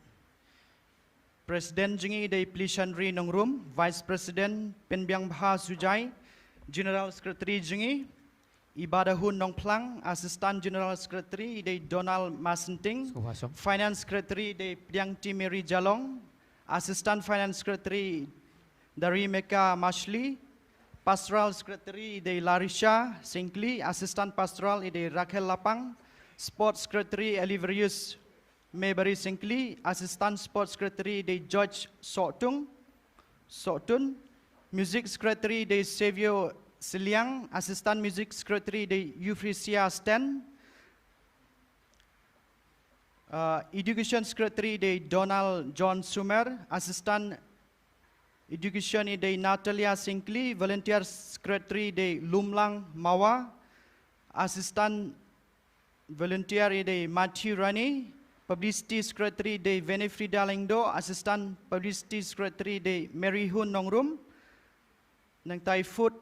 President jong ngi dei Plishanri Nongrum, Vice President Pynbiangbha Sujai, General Secretary jong ngi, i Badahun Nongphlang, Assistant General Secretary dei Donald Masenting, Sngewbha shong. Finance Secretary dei Pdiangti Mary Jalong, Assistant Finance Secretary Dari Meka Mashli, Pastoral Secretary dei Larisha Syngkli, Assistant Pastoral dei Rakhel Lapang, Sports Secretary Eliverius Maybury Syngkli, Assistant Sports Secretary dei George Sohtung, Sohtun, Music Secretary dei Savio Siliang, Assistant Music Secretary dei Euphrasia Sten, uh, Education Secretary dei Donald John Sumer, Assistant Education dei Natalia Syngkli, Volunteer Secretary dei Lumlang Mawa, Assistant Volunteer dei Matthew Rani, Publicity Secretary dei Venefrida Lengdo, Assistant Publicity Secretary dei Mary Hun Nongrum, nangtai Food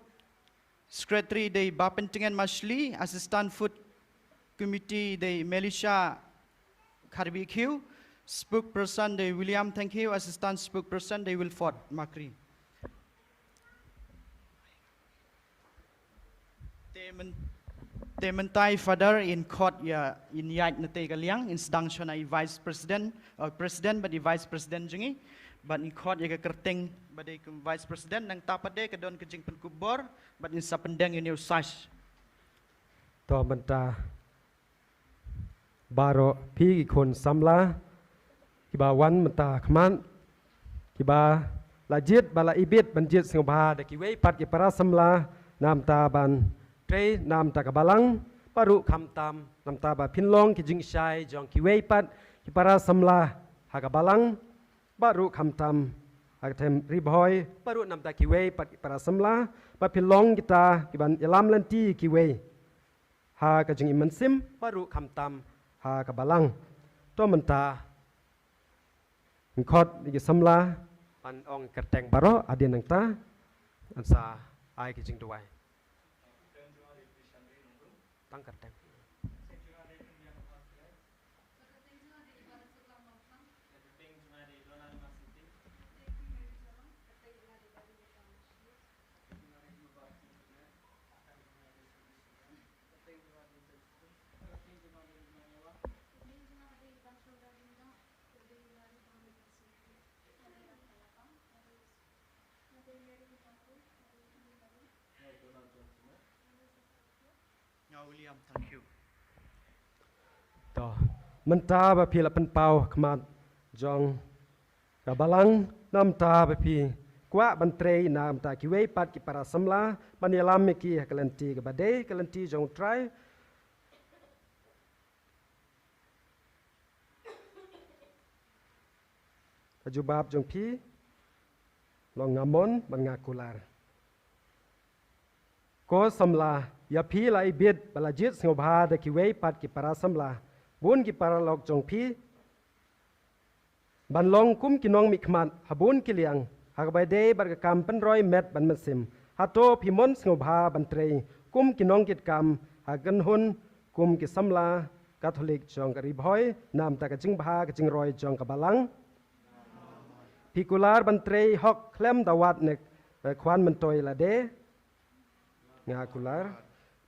Secretary dei Bapentingen Mashli, Assistant Food Committee dei Melisha Kharbikhiu, Spokesperson dei William Thengkhiu, Assistant Spokesperson dei Wilford Makri. Te myn-, te myntai Father in khot ïa, in ïaid na te ka liang, in sdang shwa na i Vice President, uh, President bad i Vice President jong ngi, bad in khot ïa ka kyrteng ba dei kum Vice President, nangta pat de ka don ka jingpynkup bor, bad in sa pyndeng ïa u sash. To mynta baroh phi ki khun samla kiba wan mynta khmat, kiba la jied ba la ibit ban jied sngewbha da kiwei pat ki para samla namar ban trei namar ka balang, bad ruh khamtam namar ba phin long ki jingshai jong kiwei pat ki para samla ha ka balang, bad ruh khamtam ha ka them Ri Bhoi, bad ruh namar kiwei pat ki para samla, ba phin long kita kiban ïalam lynti kiwei ha ka jingim mynsiem, bad ruh khamtam ha ka balang. To mynta Ngin khot ïa ki samla ban ong kyrteng baroh, hadien nangta ngan sa ai ki jingduwai. Tang kyrteng. Nga William, thank you. To, mynta ba phi la pynpaw khmat jong ka balang, namta ba phi kwah ban trei namta kiwei pat ki para samla ban ïalam ïa ki ha ka lynti kaba dei, ka lynti jong U Trai. Ka jubab jong phi long nga mon bad nga kular. Ko samla, ïa phi la ibit ba la jied sngewbha da kiwei pat ki para samla, bun ki paralok jong phi, ban long kum ki nongmihkhmat ha bun ki liang, ha kaba dei bad ka kam pynroi met bad mynsiem. Hato phi mon sngewbha ban trei kum ki nongkitkam ha ka kynhun kum ki samla Katholik jong ka Ri Bhoi namta ka jingbha ka jingroi jong ka balang? Phi kular ban trei hok khlem da wad ne, eh, khwan myntoi lade? Nga kular.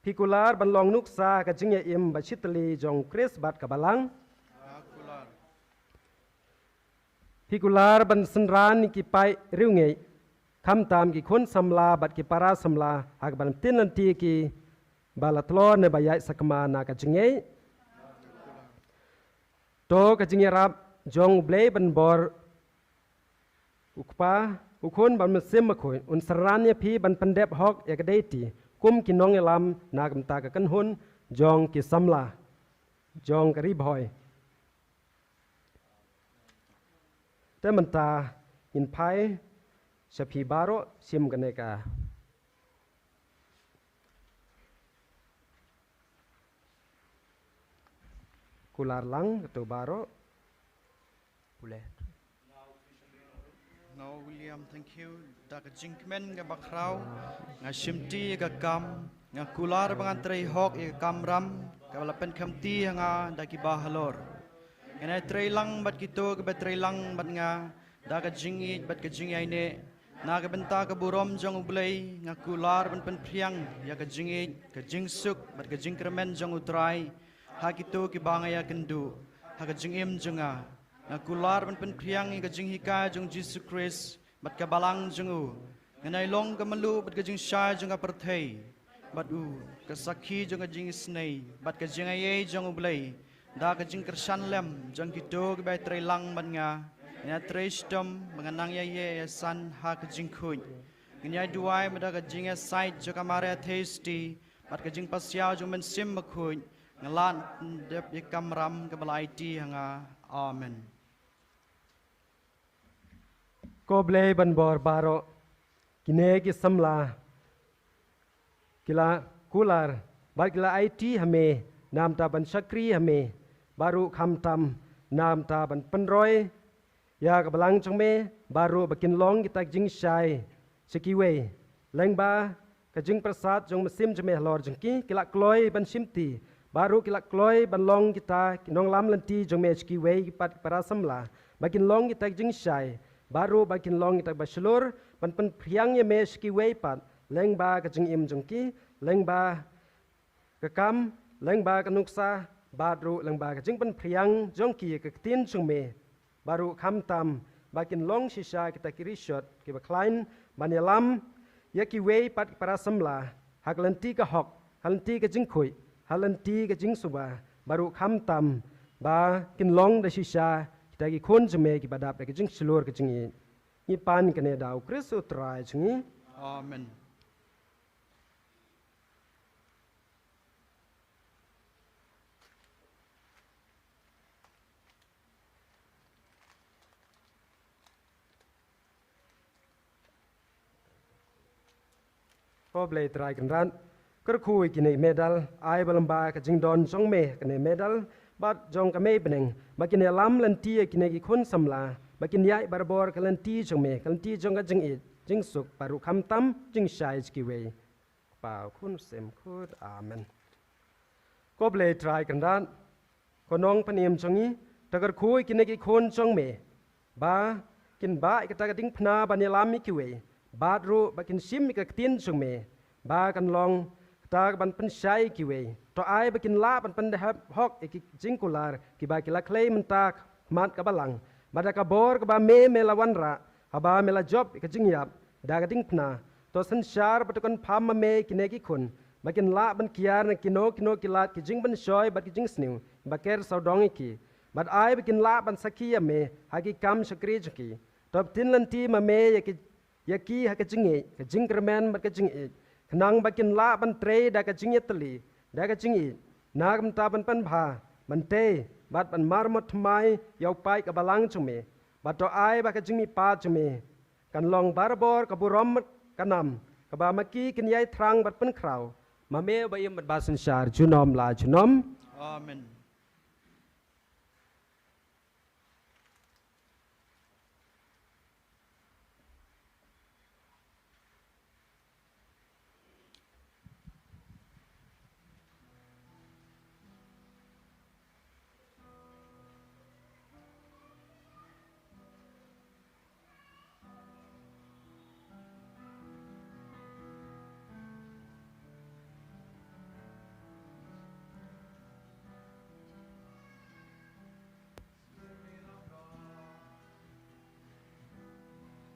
Phi kular ban long nuksa ka jingïaim ba shitylli jong Khrist bad ka balang? Nga kular. Phi kular ban synran ïa ki paid riewngeit, khamtam ki khun samla bad ki para samla, ha kaban pynlynti ïa ki ba la tlot ne ba ïaid sakma na ka jingngeit? To ka jingïarap jong U Blei ban bor, U Kpa, U Khun bad U Mynsiem Bakhuid, un synran ïa phi ban pyndep hok ïa ka deiti kum ki nongïalam na ka bynta ka kynhun jong ki samla jong ka Ri Bhoi. Te mynta ngin phai sha phi baroh shim kane ka kular lang kato baroh. Pule. Nga William, thank you. Da ka jingkmen kaba khraw nga shimti ïa ka kam, nga kular ba ngan trei hok ïa ka kamram kaba la pynkhamti ha nga da kiba halor. Ngan ïatrei lang bad kito kiba trei lang bad nga da ka jingïeit bad ka jingïaineh. Na ka bynta ka burom jong U Blei nga kular ban pynphriang ïa ka jingïeit, ka jingsuk bad ka jingkyrmen jong U Trai ha kito kiba nga ïakynduh ha ka jingim jong nga. Nga kular ban pynphriang ïa ka jinghikai jong U Jisu Khrist bad ka balang jong u. Ngan ïai long ka mluh bad ka jingshai jong ka pyrthei bad u, ka sakhi jong ka jingisynei bad ka jingaiei jong U Blei. Da ka jingkyrshan lem jong kito kiba ïatrei lang bad nga, ngan ïatrei shitom ba ngan nang ïaïeh ïasan ha ka jingkhuid. Ngan ïai duwai ba da ka jingïasaid jong ka Maria Theisotti bad ka jingpasiaw jong U Mynsiem Bakhuid, nga lah pyndep ïa ka kamram kaba la aiti ha nga. Amen. Ko Blei ban bor baroh. Kine ki samla ki la kular bad ki la aiti ha me namta ban shakri ha me, bad ruh khamtam namta ban pynroi ïa ka balang jong me, bad ruh ba kin long kita ki jingshai sha kiwei, lyngba ka jingpyrsad jong U Mynsiem jong me halor jong ki. Ki la kloi ban shimti bad ruh ki la kloi ban long kita ki nonglam lynti jong me sha kiwei pat ki para samla, ba kin long kita ki jingshai bad ruh ba kin long kita kiba shlur ban pynphriang ïa me sha kiwei pat, lyngba ka jingim jong ki, lyngba ka kam, lyngba ka nuksa, bad ruh lyngba ka jingpynphriang jong ki ïa ka ktien jong me. Bad ruh khamtam ba kin long shisha kita ki rishot kiba khlaiñ ban ïalam ïa kiwei pat ki para samla ha ka lynti ka hok, ha lynti ka jingkhuid, ha lynti ka jingsuba, bad ruh khamtam ba kin long da shisha kita ki khun jong me kiba dap da ka jingshlur ka jingïeit. Ngi pan kane da U Khrist U Trai jong ngi. Amen. Ko Blei Trai Kynrad, kyrkhu ïa kine medal, ai ba lyngba ka jingdon jong me kane medal bad jong ka mei bneng, ba kin ïalam lynti ïa kine ki khun samla ba kin ïaid barabor ka lynti jong me, ka lynti jong ka jingïeit, jingsuk, bad ruh khamtam jingshai jong kiwei. Kpa, Khun, Mynsiem Bakhuid. Amen. Ko Blei Trai Kynrad, ko Nongpynim jong ngi, to kyrkhu ïa kine ki khun jong me ba kin bah ïa kata ka diengphna ban ïalam ïa kiwei, bad ruh ba kin shim ïa ka ktien jong me ba kan long kata kaban pynshai ïa kiwei. To ai ba kin lah ban pyndep hok ïa ki jingkular kiba ki la khlei mynta ha khmat ka Balang, bad da ka bor kaba me, me la wanrah haba me la jop ïa ka jingïap da ka diengphna. To synshar bad to kynpham ma me ïa kine ki khun ba kin lah ban kiar na kino kino ki lad ki jingpynshoi bad ki jingsniew ba ker sawdong ïa ki, bad ai ba kin lah ban sakhi ïa me ha ki kam shakri jong ki. To pynlynti ma me ïa ki, ïa ki ha ka jingïeit, ka jingkyrmen bad ka jingïeit, khnang ba kin lah ban trei da ka jingïatylli, da ka jingïeit, na ka bynta ban pynbha, ban tei bad ban marmot thymmai ïa u paid ka Balang jong me. Bad to ai ba ka jingmihpat jong me kan long barabor ka burom ka nam, kaba ma ki kin ïai thrang bad pynkhraw, ma me uba im bad ba synshar junom la junom. Amen.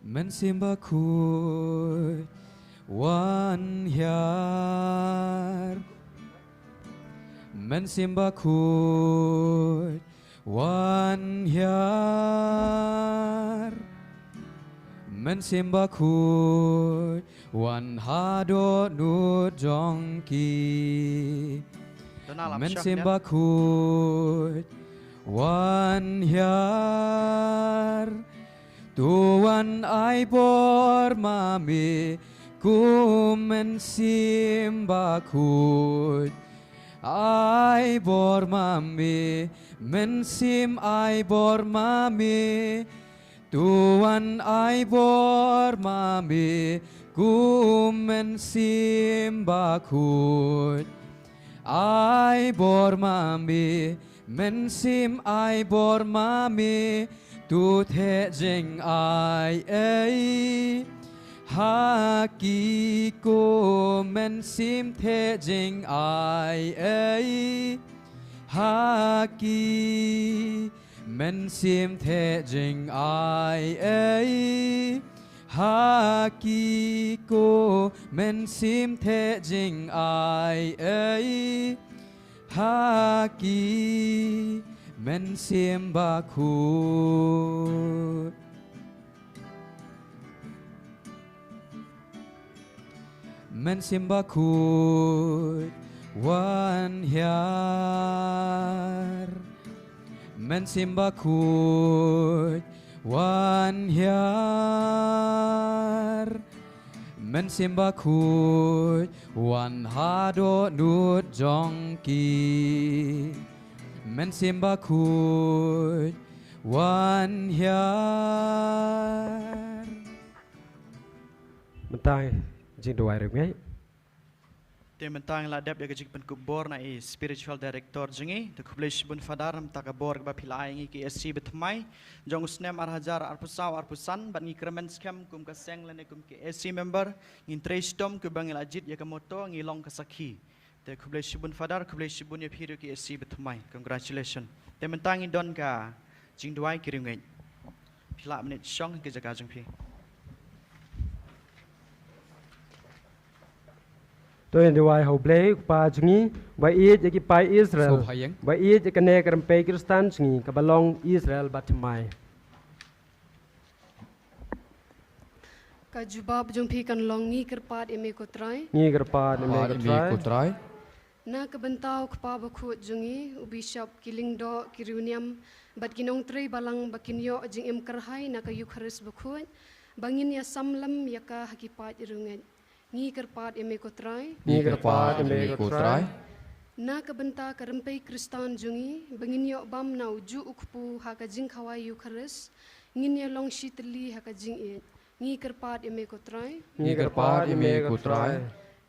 Mynsiem Bakhuid, wan hiar. Mynsiem Bakhuid, wan hiar. Mynsiem Bakhuid, wan haduh nud jong ki. Mynsiem Bakhuid, wan hiar. To wan ai bor ma me, ko Mynsiem Bakhuid. Ai bor ma me, Mynsiem, ai bor ma me. To wan ai bor ma me, ko Mynsiem Bakhuid. Ai bor ma me, Mynsiem, ai bor ma me. To theh jingai ei ha ki, ko Mynsiem, theh jingai ei ha ki. Mynsiem, theh jingai ei ha ki, ko Mynsiem, theh jingai ei ha ki. Mynsiem Bakhuid. Mynsiem Bakhuid, wan hiar. Mynsiem Bakhuid, wan hiar. Mynsiem Bakhuid, wan haduh nud jong ki. Mynsiem Bakhuid, wan hiar. Mynta jingduwai riewngeit. Te mynta ngi la dep ïa ka jingpynkup bor na i spiritual director jong ngi. Te khublei shibun Father namar ka bor kaba phi la ai ngi ki A C bathymmai jong u snem ar hajar arphew saw arphew san, bad ngi kyrmen skhem kum ka seng lane kum ki A C member ngin trei shitom, kaba ngi la jied ïa ka motto ngi long ka sakhi. Te khublei shibun Father, khublei shibun ïa phi ruh ki A C bathymmai. Congratulations. Te mynta ngi don ka jingduwai ki riewngeit. Phi lah mynta shong ha ki jaka jong phi. To ngin duwai ha u Blei u Kpa jong ngi, ba ïeit ïa ki paid Israel, ba ïeit ïa kane ka rympei Khristan jong ngi kaba long Israel bathymmai. Ka jubab jong phi kan long: Ngi kyrpad ïa me ko Trai. Ngi kyrpad ïa me ko Trai. Na ka bynta u Kpa Bakhuid jong ngi, u Bishop, ki lyngdoh, ki riewniam bad ki nongtrei balang ba kin ïoh jingim kyrhai na ka Eukharist Bakhuid, ba ngin ïa sam lem ïa ka ha ki paid riewngeit. Ngi kyrpad ïa me ko Trai. Ngi kyrpad ïa me ko Trai. Na ka bynta ka rympei Khristan jong ngi, ba ngin ïoh bam na u juh u kpu ha ka jingkhawai Eukharist, Ngin ïa long shitylli ha ka jingïeit. Ngi kyrpad ïa me ko Trai. Ngi kyrpad ïa me ko Trai.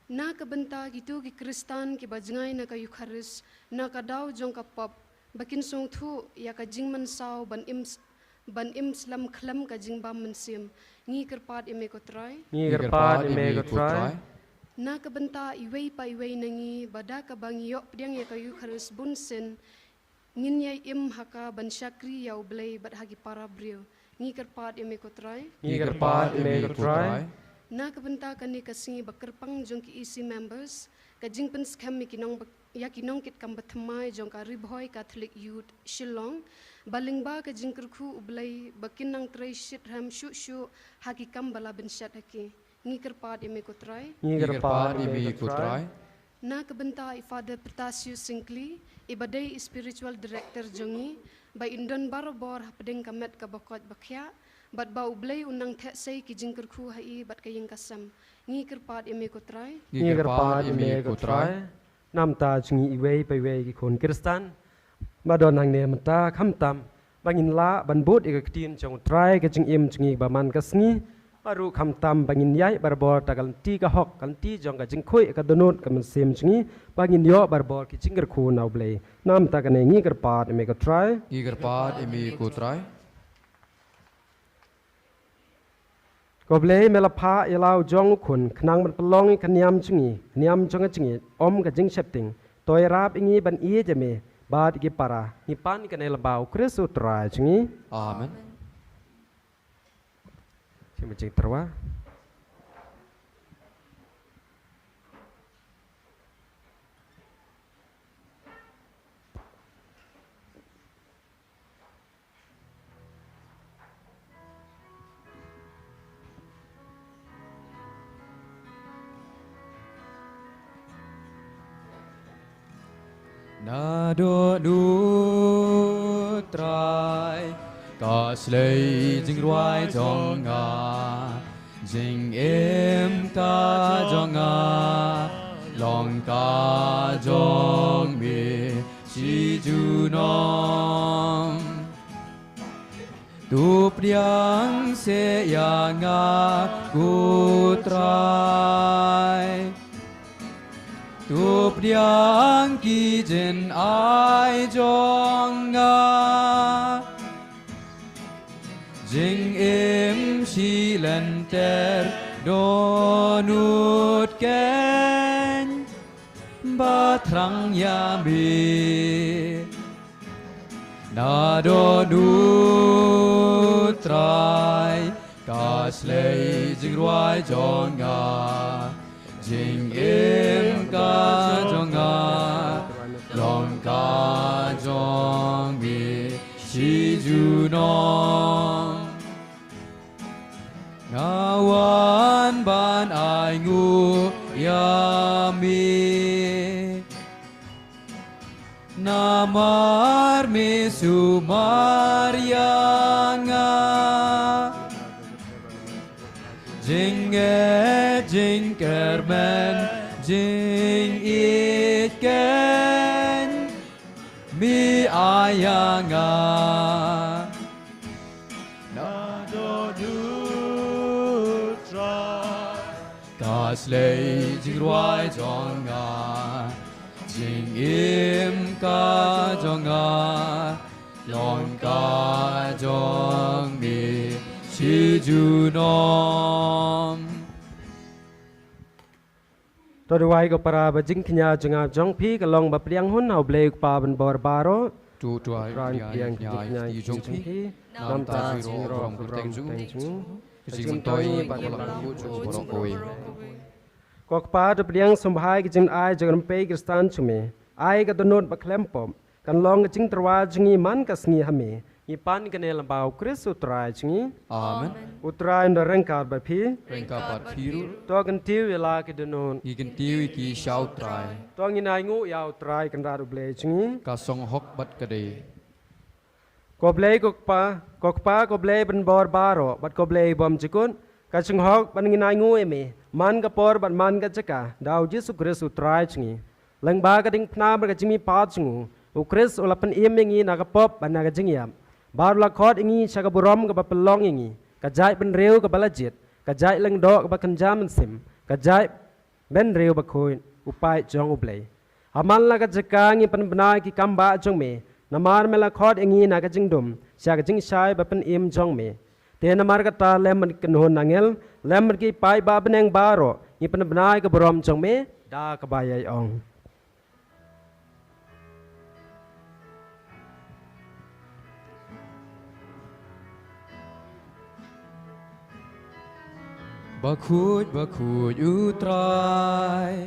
Na ka bynta kito ki Khristan kiba jngai na ka Eukharist, na ka daw jong ka pop, ba kin sngewthuh ïa ka jingmynsaw ban im s-, ban im slem khlem ka jingbam mynsiem. Ngi kyrpad ïa me ko Trai. Ngi kyrpad ïa me ko Trai. Na ka bynta iwei pa iwei na ngi, ba da kaba ngi ïoh pdiang ïa ka Eukharist bunsien, ngin ïai im ha ka ban shakri ïa U Blei bad ha ki para briew. Ngi kyrpad ïa me ko Trai. Ngi kyrpad ïa me ko Trai. Na ka bynta kane ka sngi ba kyrpang jong ki E C members, ka jingpynskhem ïa ki nong ba, ïa ki nongkitkam ba thymmai jong ka Ri Bhoi Catholic Youth Shillong, ba lyngba ka jingkyrkhu U Blei ba kin nang trei shitrhem shuh shuh ha ki kam ba la bynshet ha ki. Ngi kyrpad ïa me ko Trai. Ngi kyrpad ïa me ko Trai. Na ka bynta i Father Pertasio Syngkli, i ba dei i spiritual director jong ngi, ba in don barabor hapdeng ka met kaba koit ba khiah, bad ba U Blei un nang theh sei ki jingkyrkhu ha i bad ka ïing ka sem. Ngi kyrpad ïa me ko Trai. Ngi kyrpad ïa me ko Trai. Namta jong ngi iwei pa iwei ki khun Khristan ba don hangne mynta, khamtam ba ngin lah ban bud ïa ka ktien jong U Trai, ka jingim jong ngi ba man ka sngi, bad ruh khamtam ba ngin ïaid barabor da ka lynti ka hok, ka lynti jong ka jingkhuid ka dohnud ka mynsiem jong ngi, ba ngin ïoh barabor ki jingkyrkhu na U Blei. Namta kane ngi kyrpad ïa me ko Trai. Ngi kyrpad ïa me ko Trai. Ko Blei, me la phah ïa la u jong u Khun khnang ban pynlong ïa ka niam jong ngi ka niam jong ka jingïeit, ym ka jingsheptieng. To ïarap ïa ngi ban ïeit ïa me bad ïa ki para. Ngi pan ïa kane lyngba U Khrist U Trai jong ngi. Amen. Shim jingtyrwa. Naduh U Trai, ka slei jingrwai jong nga, jingim ka jong nga, long ka jong me shi junom. To pdiang seh ïa nga ko Trai. To pdiang ki jingai jong nga. Jingim shilynter dohnud keiñ ba thrang ïa me. Naduh U Trai, ka slei jingrwai jong nga, jingim ka jong nga, long ka jong me shi junom. Nga wan ban ainguh ïa me. Namar me sumar ïa nga. Jingngeit, jingkyrmen, jingïeit keiñ me ai ïa nga. Naduh U Trai, ka slei jingrwai jong nga, jingim ka jong nga, long ka jong me shi junom. To duwai ko para, ba jingkñia jong nga jong phi ka long ba pdiang hun ha U Blei U Kpa ban bor baroh. To duwai, pdiang, pdiang jong phi. Namta jong ngi ruh, ka burom kyrteng jong u, ka jingmyntoi bad ka la buh jong u baroh kawei. Ko Kpa, to pdiang sngewbha ïa ka jingai jong ka rympei Khristan jong me. Ai ka dohnud ba khlem pop kan long ka jingtyrwa jong ngi man ka sngi ha me. Ngi pan kane lyngba U Khrist U Trai jong ngi. Amen. U Trai un da ryngkat bad phi. Ryngkat bad phi ruh. To kyntiew ïa la ki dohnud. Ngi kyntiew ïa ki sha U Trai. To ngin ainguh ïa U Trai Kynrad U Blei jong ngi. Ka song hok bad ka dei. Ko Blei ko Kpa, ko Kpa, ko Blei ban bor baroh, bad ko Blei bymjukut, ka song hok ban ngin ainguh ïa me man ka por bad man ka jaka da U Jisu Khrist U Trai jong ngi. Lyngba ka diengphna bad ka jingmihpat jong u, U Khrist u la pynim ïa ngi na ka pop bad na ka jingïap. Bad u la khot ïa ngi sha ka burom kaba pynlong ïa ngi, ka jaid bynriew kaba la jied, ka jaid lyngdoh kaba kynja mynsiem, ka jaid bynriew bakhuid, u paid jong U Blei. Ha man la ka jaka ngi pynbna ïa ki kambah jong me, namar me la khot ïa ngi na ka jingdum sha ka jingshai bapynim jong me. Te namar kata lem bad ki kynhun angel, lem bad ki paid ba bneng baroh, ngi pynbna ïa ka burom jong me da kaba ïai ong. Bakhuid, bakhuid U Trai,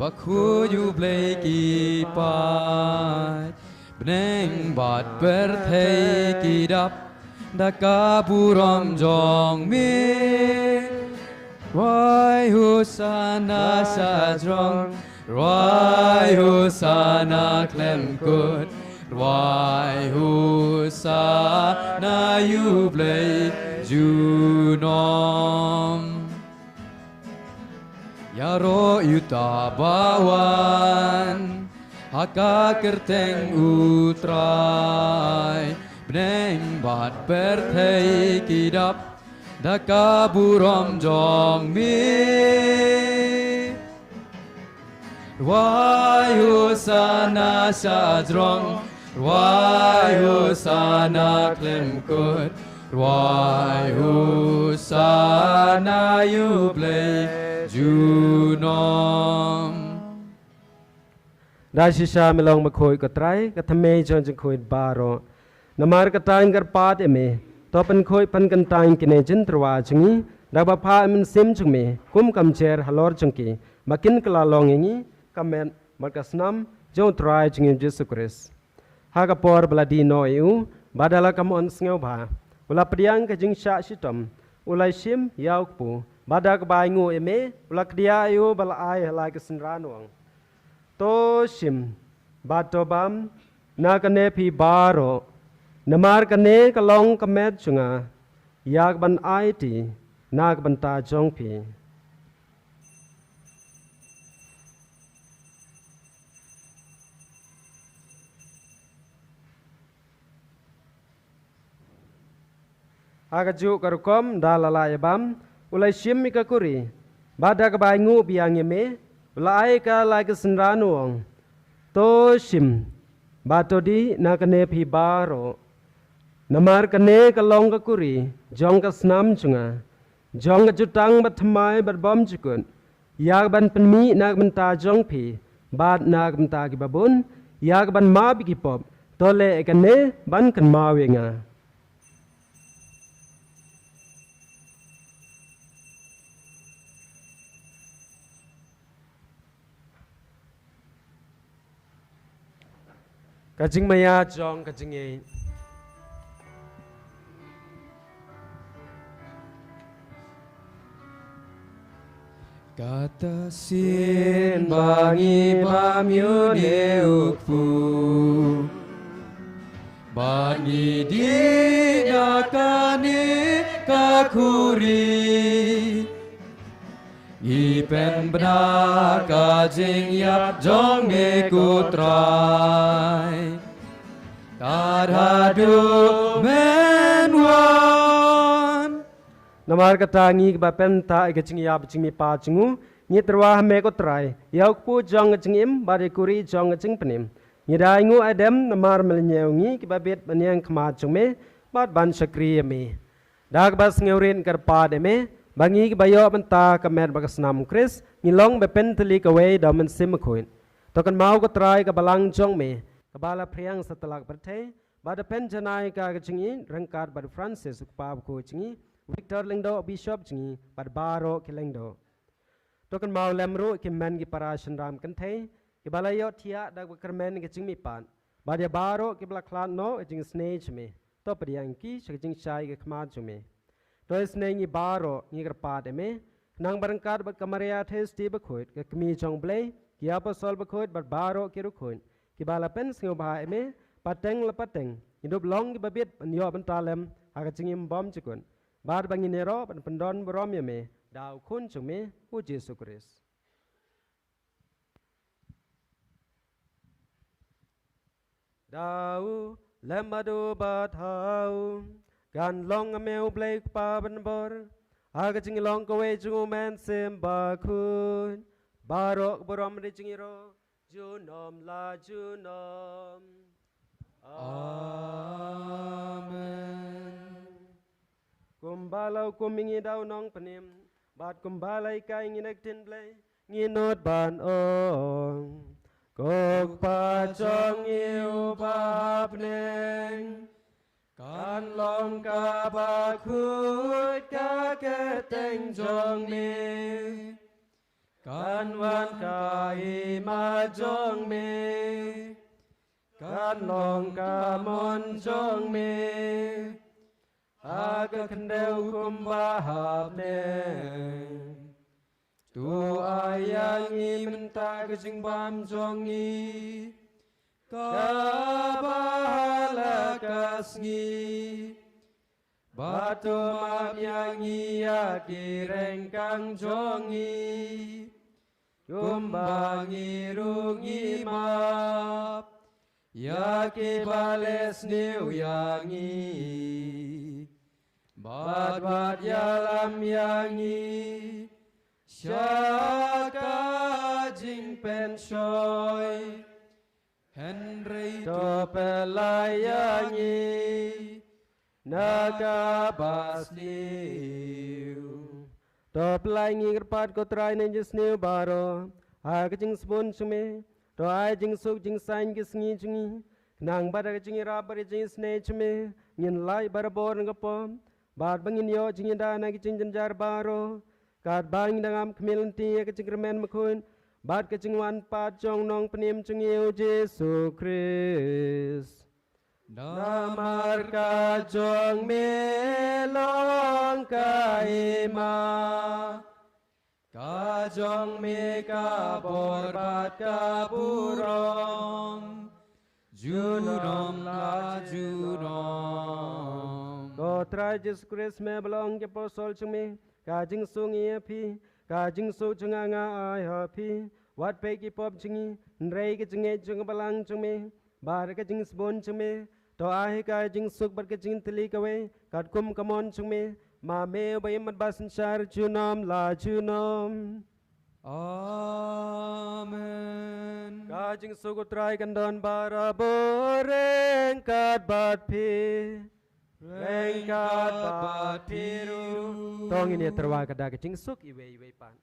bakhuid U Blei ki paid, bneng bad pyrthei ki dap da ka burom jong me. Rwai Hosana sha jrong, rwai Hosana khlem kut, rwai Hosana ïa U Blei junom. Ïaroh ïa uta ba wan ha ka kyrteng U Trai, bneng bad pyrthei ki dap da ka burom jong me. Rwai Hosana sha jrong, rwai Hosana khlem kut, rwai Hosana ïa U Blei junom. Da shisha me long bakhuid ko Trai, ka thymmei jong jingkhuid baroh. Namar kata ngi kyrpad ïa me, to pynkhuid pynkyntait ïa kine ki jingtyrwa jong ngi, da kaba phah ïa u Mynsiem jong me kum ka mynsiem halor jong ki, ba kin kylla long ïa ngi ka met bad ka snam jong U Trai jong ngi U Jisu Khrist. Ha ka por ba la die noh ïa u, bad da la ka mon sngewbha, u la pdiang ka jingshah shitom, u la shim, ïa u kpu, bad da kaba ainguh ïa me, u la kdiah ïa u bad la ai ha la ki synran u ong: To shim bad to bam na kane phi baroh, namar kane ka long ka met jong nga, ïa kaban aiti na ka bynta jong phi. Ha kajuh ka rukom da la lah ïa bam, u la shim ïa ka kuri, bad da kaba ainguh biang ïa me, u la ai ïa ka ha la ki synran u ong: To shim bad to dih na kane phi baroh, namar kane ka long ka kuri jong ka snam jong nga, jong ka jutang bathymmai bad bymjukut, ïa kaban pynmih na ka bynta jong phi bad na ka bynta kiba bun, ïa kaban map ïa ki pop. To leh ïa kane ban kynmaw ïa nga. Ka jingmaïa jong ka jingngeit. Kata shisien ba ngi bam ïa une u kpu, ba ngi dih na kane ka khuri, ngi pynbna ka jingïap jong me ko Trai, tad haduh men wan. Namar kata ngi kiba pynthah ïa ka jingïap jingmihpat jong u, ngi tyrwa ha me ko Trai, ïa u kpu jong ka jingim bad ïa ka khuri jong ka jingpynim. Ngi da ainguh aidem namar me la ñiew ngi kiba bit ban ïeng khmat jong me bad ban shakri ïa me. Da kaba sngewrit ngi kyrpad ïa me ba ngi kiba ïoh bynta ka met bad ka snam u Khrist ngi long ba pyntylli kawei da u Mynsiem Bakhuid. To kynmaw ko Trai ka balang jong me kaba la phriang satlak pyrthei, bad da pynjanai ka ka jong ngi ryngkat bad u Francis u kpa bakhuid jong ngi, Victor Lyngdoh bishop jong ngi, bad baroh ki lyngdoh. To kynmaw lem ruh ki hynmen ki para shynrang kynthei kiba la ïohthiah da kaba kyrmen ka jingmihpat, bad ïa baroh kiba la khlad noh ka jingisynei jong me. To pdiang ki sha ka jingshai ka khmat jong me. To isynei ngi baroh ngi kyrpad ïa me, khnang ba ryngkat bad ka Maria Theisotti bakhuid, ka Kmie jong u Blei, ki Apostol bakhuid bad baroh ki riewkhuid kiba la pynsngewbha ïa me, pateng la pateng ngi dup long kiba bit ban ïoh bynta lem ha ka jingim bymjukut, bad ba ngin ïaroh ban pyndon burom ïa me da u Khun jong me u Jisu Khrist. Da u Lem bad u bad ha u, kan long ha me u Blei Kpa ban bor, ha ka jinglong kawei jong u Mynsiem Bakhuid, baroh ka burom ri jong ngi ruh, junom la junom. Amen. Kumba la hukum ïa ngi da u Nongpynim, bad kumba la hikai ïa ngi na ka ktien Blei, ngin nud ban ong: Ko Kpa jong ngi uba ha bneng, kan long kaba khuid ka kyrteng jong me, kan wan ka hima jong me, kan long ka mon jong me ha ka khyndew kumba ha bneng. To ai ïa ngi mynta ka jingbam jong ngi kaba ha la ka sngi, bad to map ïa ngi ïa ki ryngkang jong ngi, kumba ngi ruh ngi map ïa kiba leh sniew ïa ngi. Bad wat ïalam ïa ngi sha ka jingpynshoi, hynrei to pyllait ïa ngi na kaba sniew. To pyllait ngi kyrpad ko Trai na ka jingsniew baroh, ha ka jingsbun jong me. To ai jingsuk jingsaiñ ki sngi jong ngi, khnang ba da ka jingïarap bad ka jingisynei jong me, ngin lait barabor na ka pop, bad ba ngin ïoh jingïada na ki jingjynjar baroh, katba ngi dang ap khmih lynti ïa ka jingkyrmen bakhuid bad ka jingwan pat jong u Nongpynim jong ngi u Jisu Khrist. Namar ka jong me long ka hima, ka jong me ka bor bad ka burom, junom la junom. Ko Trai Jisu Khrist, me ba la ong ïa ki apostol jong me: Ka jingsuk ngi ïa phi, ka jingsuk jong nga nga ai ha phi. Wat peit ki pop jong ngi, hynrei ka jingngeit jong ka balang jong me. Bad ka jingsbun jong me, to ai ka jingsuk bad ka jingtylli kawei, katkum ka mon jong me, ma me uba im bad ba synshar junom la junom. Amen. Ka jingsuk u Trai kan don barabor ryngkat bad phi. Ryngkat bad phi ruh. To ngin ïa tyrwa ka da ka jingsuk iwei iwei pat.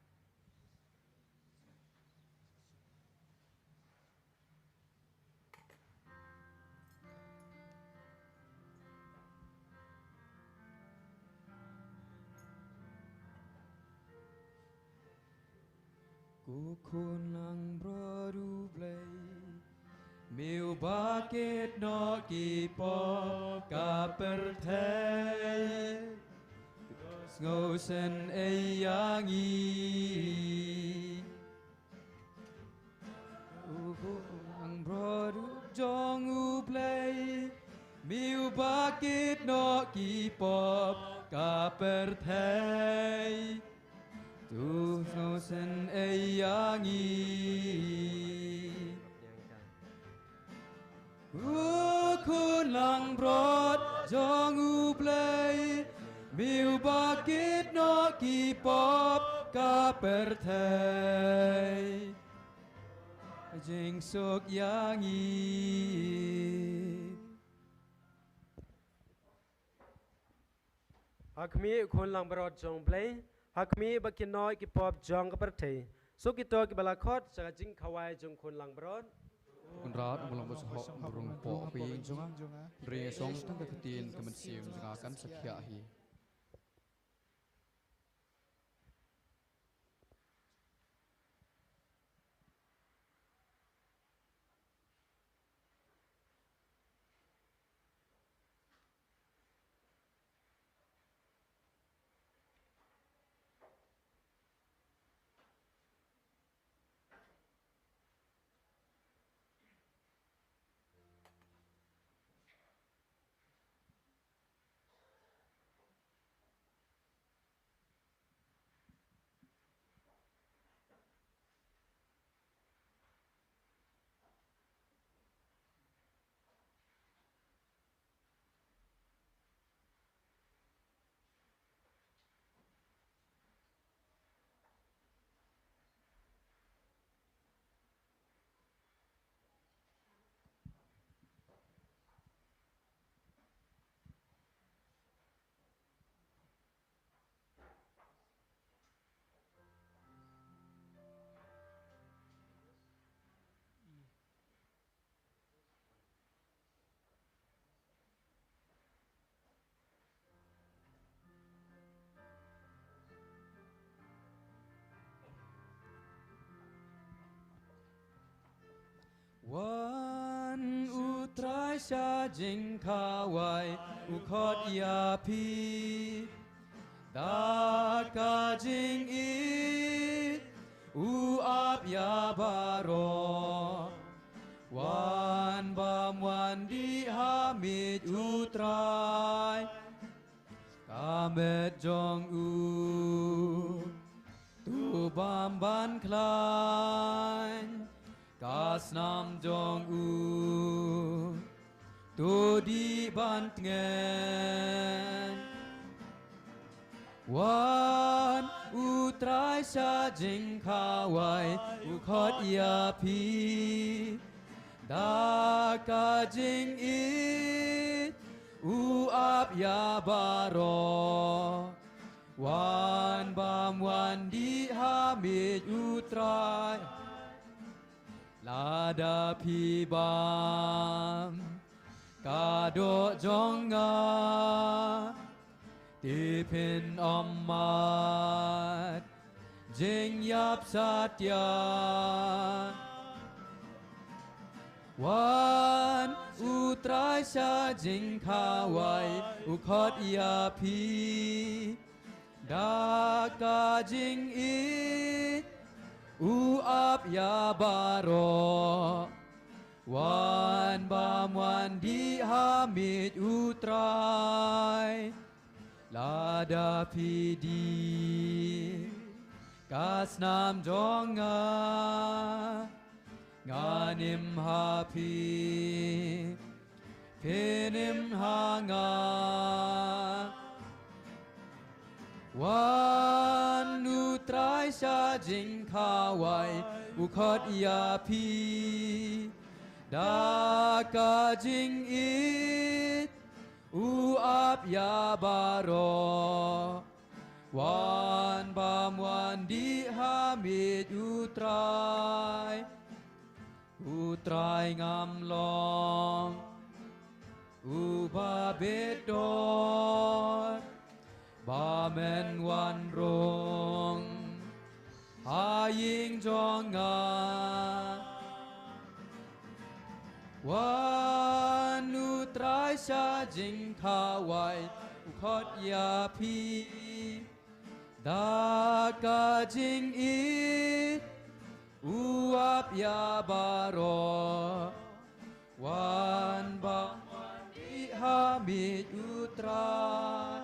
Ko khun langbrot U Blei, me uba kit noh ki pop ka pyrthei, sngewsynei ïa ngi. Ko khun langbrot jong U Blei, me uba kit noh ki pop ka pyrthei, to sngewsynei ïa ngi. Ko khun langbrot jong U Blei, me uba kit noh ki pop ka pyrthei, jingsuk ïa ngi. Ha khmih, khun langbrot jong U Blei, ha khmih ba kit noh ki pop jong ka pyrthei. Suk ïa kito kiba la khot sha ka jingkhawai jong khun langbrot. Kynrad, u long ba sngewbha, u rung poh phi jong nga. Hynrei song tang ka ktien ka mynsiem jong nga kan sa khiah hi. sha jingkhawai u khot ïa phi. Da ka jingïeit u ap ïa baroh. Wan bam wan dih ha miej u Trai. Ka met jong u tu bam ban khlaiñ. Ka snam jong u tu dih ban tngen. Wan u Trai sha jingkhawai u khot ïa phi. Da ka jingïeit u ap ïa baroh. Wan bam wan dih ha miej u Trai. Lada phi bam ka doh jong nga, te phin ym mad jingïap satia. Wan u Trai sha jingkhawai u khot ïa phi. Da ka jingïeit u ap ïa baroh. Wan bam wan dih ha miej u Trai. Lada phi dih ka snam jong nga, ngan im ha phi, phin im ha nga. Wan u Trai sha jingkhawai u khot ïa phi. Da ka jingïeit u ap ïa baroh. Wan bam wan dih ha miej u Trai. U Trai ngam long uba bit dor, ba men wan rung ha ïing jong nga. Wan u Trai sha jingkhawai u khot ïa phi. Da ka jingïeit u ap ïa baroh. Wan bam wan dih ha miej u Trai.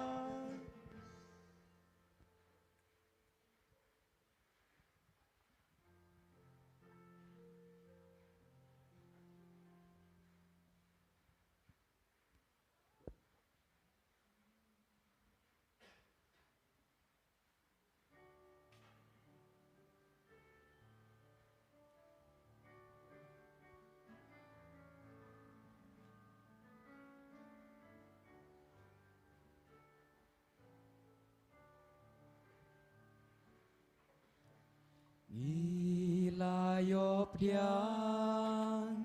Ngi la ïoh pdiang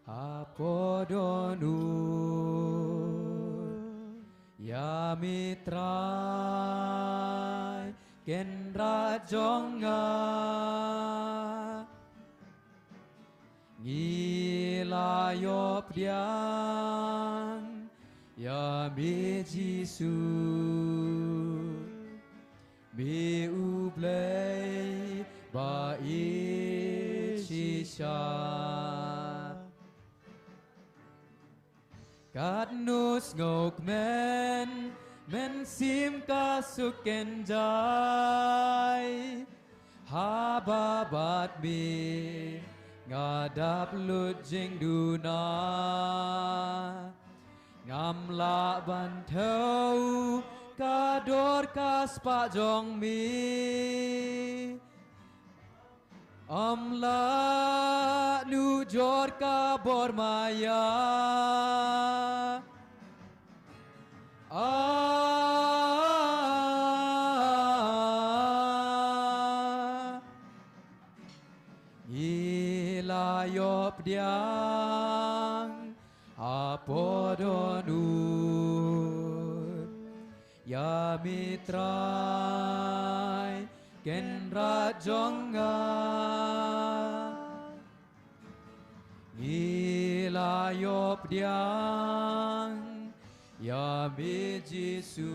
hapoh dohnud ïa me Trai Kynrad jong nga. Ngi la ïoh pdiang ïa me Jisu, me U Blei ba ïeit shisha. Katno sngewkmen, Mynsiem ka suk kynjai haba bad me nga dap lut jingduna. Ngam lah ban thew ka dor ka spah jong me. Ym lah nujor ka bor maïa. Ah, ngi la ïoh pdiang hapoh dohnud ïa me Trai Kynrad jong nga. Ngi la ïoh pdiang ïa me Jisu,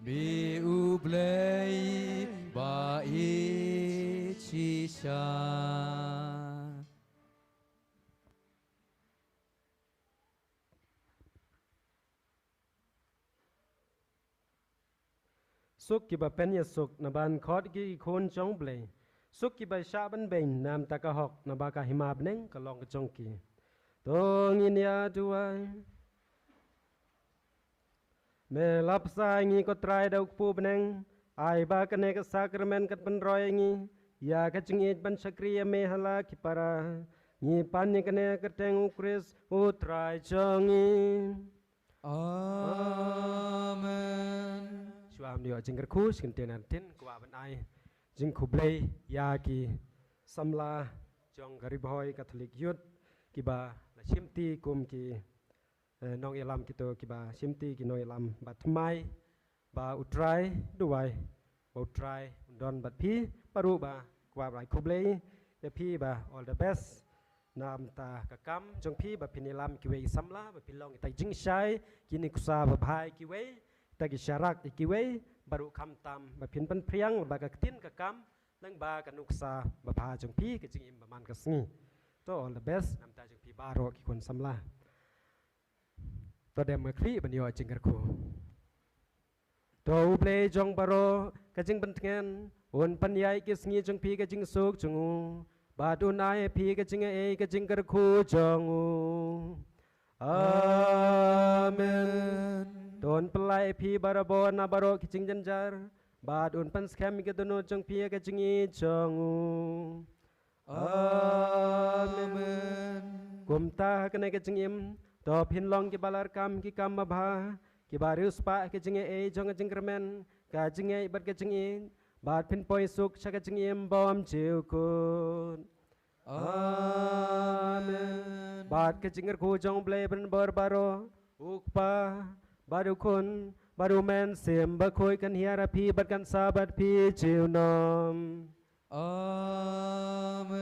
me U Blei ba ïeit shisha. Suk kiba pynïasuk naban khot ki khun jong U Blei. Suk kiba shah ban beiñ namar ka hok, naba ka hima bneng ka long ka jong ki. To ngin ïa duwai. Me la bsa ïa ngi ko Trai da u kpu bneng, ai ba kane ka sakramen kan pynroi ïa ngi ïa ka jingïeit ban shakri ïa me ha la ki para. Ngi pan ïa kane ha ka kyrteng U Khrist U Trai jong ngi. Amen. Shuwa ban ïoh jingkyrkhu, sngewbha ngin ïa kwah ban ai jingkhublei ïa ki samla jong ka Ri Bhoi Catholic Youth kiba la shimti kum ki, eh, nongïalam, kito kiba shimti ki nongïalam, ba thymmai ba U Trai, duwai ba U Trai un don bad phi. Baroh ba kwah ban ai khublei ïa phi ba all the best namar ka kam jong phi ba phin ïalam kiwei samla, ba phin long kita ki jingshai, ki nuksa babha ïa kiwei, kita ki sharak ïa kiwei, baroh khamtam ba phin pynphriang ba ka ktien ka kam, nang ba ka nuksa babha jong phi ka jingim ba man ka sngi. To all the best namar jong phi baroh ki khun samla. To dei ma khlieh ban ïoh jingkyrkhu. To U Blei jong baroh ka jingpyntngen un pynïaid ki sngi jong phi ka jingsuk jong u, bad un ai ïa phi ka jingaiei ka jingkyrkhu jong u. Amen. To un pynlait ïa phi barabor na baroh ki jingjynjar, bad un pynskhem ïa ki dohnud jong phi ha ka jingïeit jong u. Amen. Kumta ha kane ka jingim, to phin long kiba la rkam ki kam babha, kiba riewspah ha ka jingaiei jong ka jingkyrmen, ka jingngeit bad ka jingïeit, bad phin poi suk sha ka jingim bymjukut. Amen. Bad ka jingkyrkhu jong U Blei ba donbor baroh, U Kpa, bad U Khun, bad U Mynsiem Bakhuid kan hiar ha phi bad kan sah bad phi junom. Amen.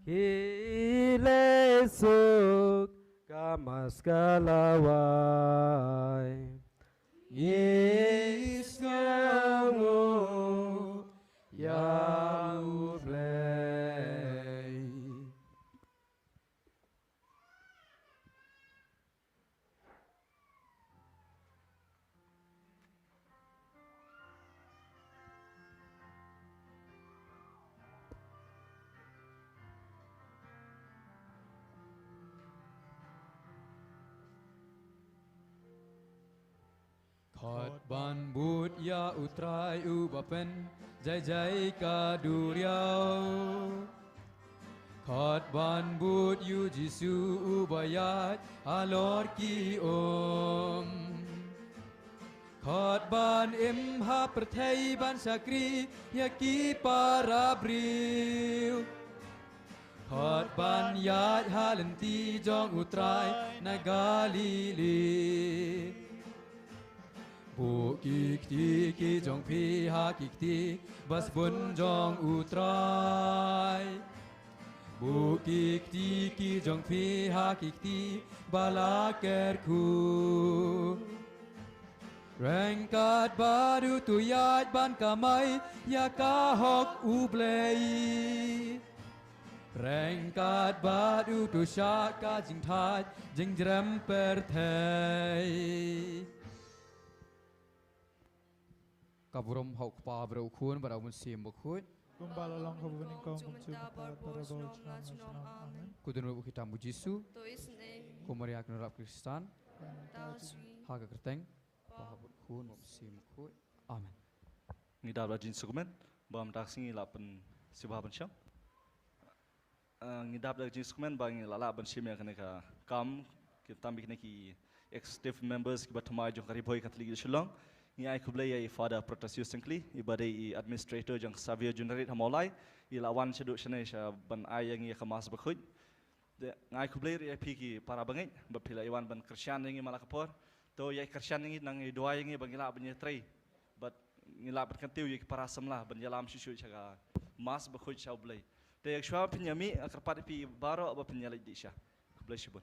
Ki leh suk ka Mass ka la wai. Ngi sngewnguh ïa U Blei. Khot ban bud ïa U Trai uba pynjai jai ka duriaw. Khot ban bud ïa U Jisu uba ïaid halor ki um. Khot ban im ha pyrthei ban shakri ïa ki para briew. Khot ban ïaid ha lynti jong U Trai na Galili. Buh ki kti ki jong phi ha ki kti ba sbun jong U Trai. Buh ki kti ki jong phi ha ki kti ba la kyrkhu. Ryngkat bad uto ïaid ban kamai ïa ka hok U Blei. Ryngkat bad uto shah ka jingthait jingjrem pyrthei. Ka burom ha U Kpa, bad U Khun, bad U Mynsiem Bakhuid. Kumba la long kaba nyngkong, kumjuh mynta, bad barabor, junom junom. Amen. Ko don ruh kitam U Jisu. To isynei. Ko Maria kynrap Khristan. Pynta sui. Ha ka kyrteng Kpa, bad U Khun, bad U Mynsiem Bakhuid. Amen. Ngi dap da ka jingsngewkmen ba mynta ka sngi la pynshai ban shong. Ah, ngi dap da ka jingsngewkmen ba ngi la lah ban shim ïa kane ka kam, khamtam ïa kine ki executive members kiba thymmai jong ka Ri Bhoi Catholic Youth Shillong. Ngi ai khublei ïa i Father Protasius Syngkli, iba dei i administrator jong Xavier Junior College ha Mawlai, i la wan shaduh shane sha ban ai ïa ngi ïa ka Mass Bakhuid. Te nga ai khublei ruh ïa phi ki para bangeit ba phi la ïa wan ban kyrshan ïa ngi man la ka por. To ïa kyrshan ïa ngi, nang ïa duwai ïa ngi ba ngi lah ban ïatrei bad ngi lah ban kyntiew ïa ki para samla ban ïalam shuh shuh sha ka Mass Bakhuid sha U Blei. Te shuwa phin ïa mih, nga kyrpad ïa phi baroh ba phin ïa leit dih sha. Khublei shibun.